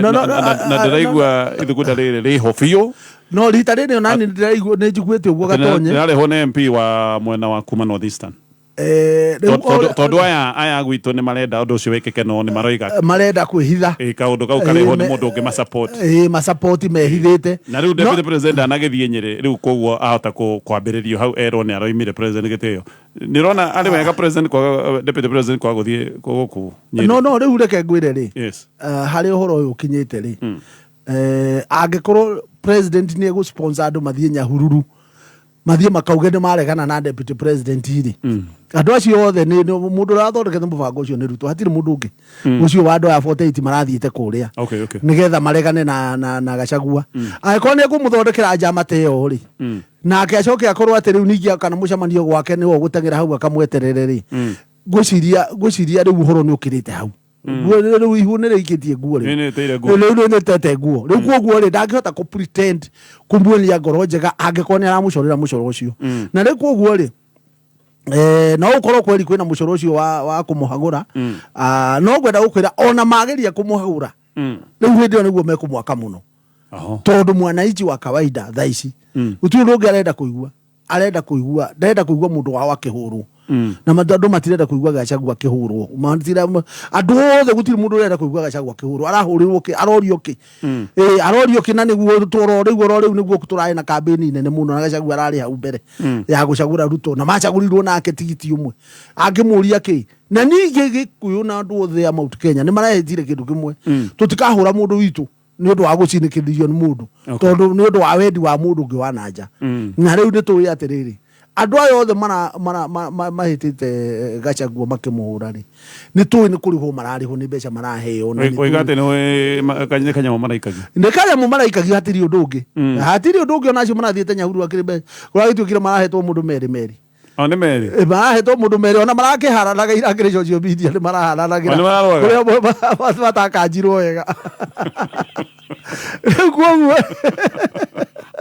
No, no, Na ndĩraigua ithugunda rĩrĩ rĩho biũ. No rita rĩrĩ onani ndĩraigua nĩ njiguĩte ũguo, Gatonye. Rĩrarehwo nĩ MP wa mwena wa kuma North Eastern. Rĩu Tondũ aya gwitũ nĩ marenda ũndũ ũcio wĩkĩke, no nĩ maroiga marenda kwĩhitha. Ĩ, kaũndũ kau karehwo nĩ mũndũ ũngĩ masupport. Ĩ, masapoti mehithĩte. Na rĩu deputy president anagĩthiĩ Nyĩrĩ rĩu, koguo ahota kwambĩrĩrio hau erwo nĩ aroimire president gĩtĩo. Nĩ ũrona arĩ wega president kwaga, deputy president kwaga gũthiĩ gũkũ Nyĩrĩ? No, rĩu reke ngwĩre rĩ, Yes. Harĩ ũhoro ũyũ ũkinyĩte rĩ, angĩkorwo president nĩ egũ-sponsor andũ mathiĩ Nyahururu, mathiĩ makauge nĩ maregana na deputy president rĩ, andũ acio othe nĩ mũndũ ũrĩa wathondekete mũbango ũcio nĩ Ruto, hatirĩ mũndũ ũngĩ. Ũcio wa andũ aya 48 marathiĩte kũrĩa nĩgetha maregane na Gachagua, angĩkorwo nĩ ekũmũthondekera njama ta ĩyo rĩ, nake acoke akorwo atĩ rĩu ningĩ kana mũcemanio gwake nĩwe ũgũteng'era hau akamweterere rĩ, ngwĩciria rĩu ũhoro nĩ ũkĩrĩte hau. Nguo rĩu, ihu nĩ rĩikĩtie nguo rĩu. Nĩ rĩteire nguo. Rĩu nĩ rĩtete nguo rĩu. Koguo rĩ, ndangĩhota kũ pretend kũmuonia ngoro njega angĩkorwo nĩ aramũcorera mũcoro ũcio. Na rĩu koguo rĩ, no ũkorwo kweri kwĩna mũcoro ũcio wa kũmũhagũra. Ah, no ngwenda gũkwĩra ona mageria kũmũhagũra, rĩu hĩndĩ ĩyo nĩguo mekũmwaka mũno, tondũ mwananchi wa kawaida thaa ici gũtirĩ ũndũ ũngĩ arenda kũigua. Arenda kũigua, ndarenda kũigua mũndũ wao akĩhũrwo, na andũ matirenda kũigua Gachagua akĩhũrwo. Andũ othe, gũtirĩ mũndũ ũrenda kũigua Gachagua akĩhũrwo. Arahũrĩrwo kĩ? Arorio kĩ? Ĩ, arorio kĩ? Na nĩguo tũro rĩu, oro rĩu nĩguo tũrarĩ na kambĩni nene mũno, na Gachagua ararĩ hau mbere ya gũcagũra Ruto, na macagũrirwo nake tigiti ũmwe. Angĩmũria kĩ? Na ningĩ Gĩkũyũ na andũ othe a Mount Kenya nĩ marehĩtire kĩndũ kĩmwe: tũtikahũra mũndũ witũ nĩ ũndũ wa gũcinĩkĩrĩrio nĩ mũndũ, tondũ nĩ ũndũ wa wendi wa mũndũ ũngĩ wa nanja. Na rĩu nĩ tũĩ atĩrĩrĩ, andũ aya othe mahĩtĩte Gachagua makĩmũhũra rĩ, nĩ tũĩ nĩ kũrĩhwo mararĩhwo, nĩ mbeca maraheo, na nĩ Oiga atĩ nĩ kanyamũ maraikagia. Nĩ kanyamũ maraikagio, hatirĩ ũndũ ũngĩ, hatirĩ ũndũ ũngĩ. Ona acio marathiĩte Nyahururu akĩrĩ mbeca kũragĩtuĩkire marahetwo mũndũ merĩ merĩ. O nĩ merĩ. Ĩ, marahetwo mũndũ merĩ, ona marakĩharanaga irakĩrĩ social media nĩ maraharanagĩra. O nĩ mararũaga? Kũrĩa matakanjirwo wega rĩu koguo.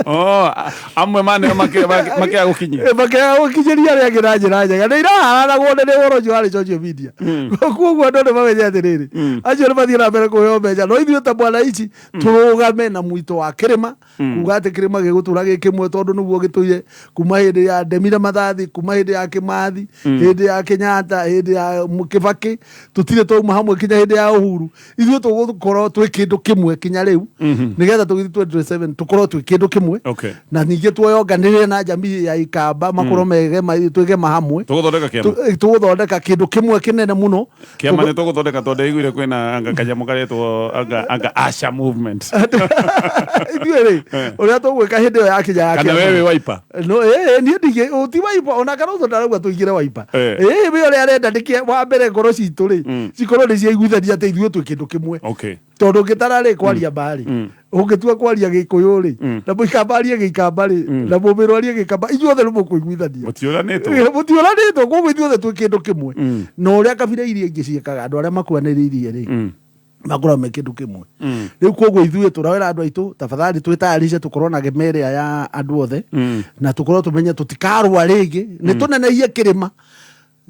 Oh, amwe maneo makĩaga gũkinyia. Makĩaga gũkinyĩria arĩa angĩ na njĩra njega, nĩ iraharanagwo nĩ ũhoro ũcio warĩ social media. Koguo andũ nĩ mamenye atĩrĩrĩ, acio nĩ mathiĩ na mbere kũheo mbeca, no ithuĩ ta mwananchi tũrũgame na mwito wa kĩrĩma, kuga atĩ kĩrĩma gĩgũtũra gĩ kĩmwe, tondũ nĩguo gĩtũire kuma hĩndĩ ya Ndemire Mathathi, kuma hĩndĩ ya Kĩmathi, hĩndĩ ya Kenyatta, hĩndĩ ya Kĩbakĩ. Tũtirĩ twauma hamwe kinya hĩndĩ ya Uhuru. Ithuĩ tũgũkorwo twĩ kĩndũ kĩmwe kinya rĩu, nĩgetha tũgĩthiĩ 2027 tũkorwo twĩ kĩndũ kĩmwe. Na ningĩ tuoyonganĩrĩre na jamii ya Ikamba, makorwo megema, twĩgema hamwe. Tũgũthondeka kĩama. Tũgũthondeka kĩndũ kĩmwe kĩnene mũno. Kĩama nĩ tũgũthondeka, tondũ ndaiguire kwĩna anga kanyamũ karetwo anga Asha movement. Ithuĩ rĩ, ũrĩa tũgwĩka hĩndĩ ĩyo yakinya ya Kana kĩama. wewe Wiper? No, niĩ ndigĩ ti Wiper, ona kana ũcio ndarauga tũingĩre Wiper. We ũrĩa arenda nĩkĩ wa mbere ngoro citũ rĩ, cikorwo nĩ ciaiguithania atĩ ithuĩ twĩ kĩndũ kĩmwe, tondũ ũngĩtara rĩ, kwaria mbarĩ, ũngĩtua kwaria Gĩkũyũ rĩ, na Mũikamba arie Gĩikamba rĩ, na Mũmĩrũ arie Gĩkamba, ithuothe nĩ mũkũiguithania. Mũtiũranĩtwo. Mũtiũranĩtwo. Koguo ithuothe twĩ kĩndũ kĩmwe, na ũrĩa kabira iria ingĩ ciĩkaga, andũ arĩa makuanĩrĩirie rĩ, makoragwo me kĩndũ kĩmwe. Rĩu koguo ithuĩ tũrawĩra andũ aitũ, tafadhali twĩtayarishe tũkorwo na gema ĩrĩa ya andũ othe, na tũkorwo tũmenye tũtikarũa rĩngĩ. Nĩ tũnenehie kĩrĩma,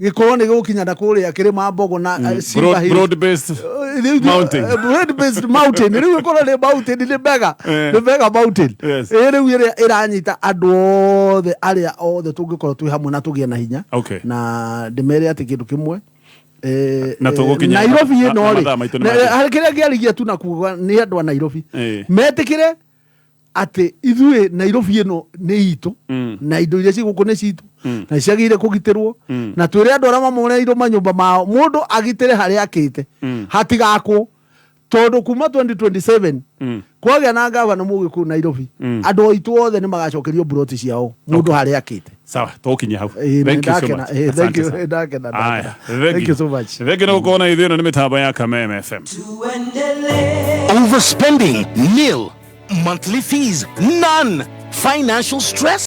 gĩkorwo nĩ gĩgũkinya na kũrĩa kĩrĩma Mbogo na Simba Hills. Broad based mountain. Broad based mountain, rĩu ĩkorwo nĩ mountain, nĩ mega, nĩ mega mountain. Ĩ rĩu ĩrĩa ĩranyita andũ othe, arĩa othe tũngĩkorwo twĩ hamwe na tũgĩe na hinya. Na ndĩmere atĩ kĩndũ kĩmwe, Na tũgũkinya Nairobi ĩno na rĩ, mathaa maitũ nĩ mathira. harĩ kĩrĩa ngĩarigia tu na kuga nĩ andũ a Nairobi metĩkĩre atĩ ithuĩ Nairobi ĩno nĩ itũ, na indo iria ciĩ gũkũ nĩ citũ, na ciagĩrĩire kũgitĩrwo, na twĩre andũ arĩa mamoneirwo manyũmba mao, mũndũ agitĩre harĩa akĩte, hatigakwo, tondũ kuma 2027 kwagĩa na ngavana Mũgĩkũyũ Nairobi, andũ aitũ othe nĩ magacokerio mburoti ciao, mũndũ harĩa akĩte. Sawa, tũgũkinyia hau. Ĩ, Thank you so ndakena. much. Thank Asante you. sana. Ndakena, Aya, ndakena. thank Thank you so much. Thank you nĩ gũkorwo na ithuĩ. Ĩno nĩ mĩtambo ya Kameme FM. Overspending, nil. Monthly fees, none. Financial stress?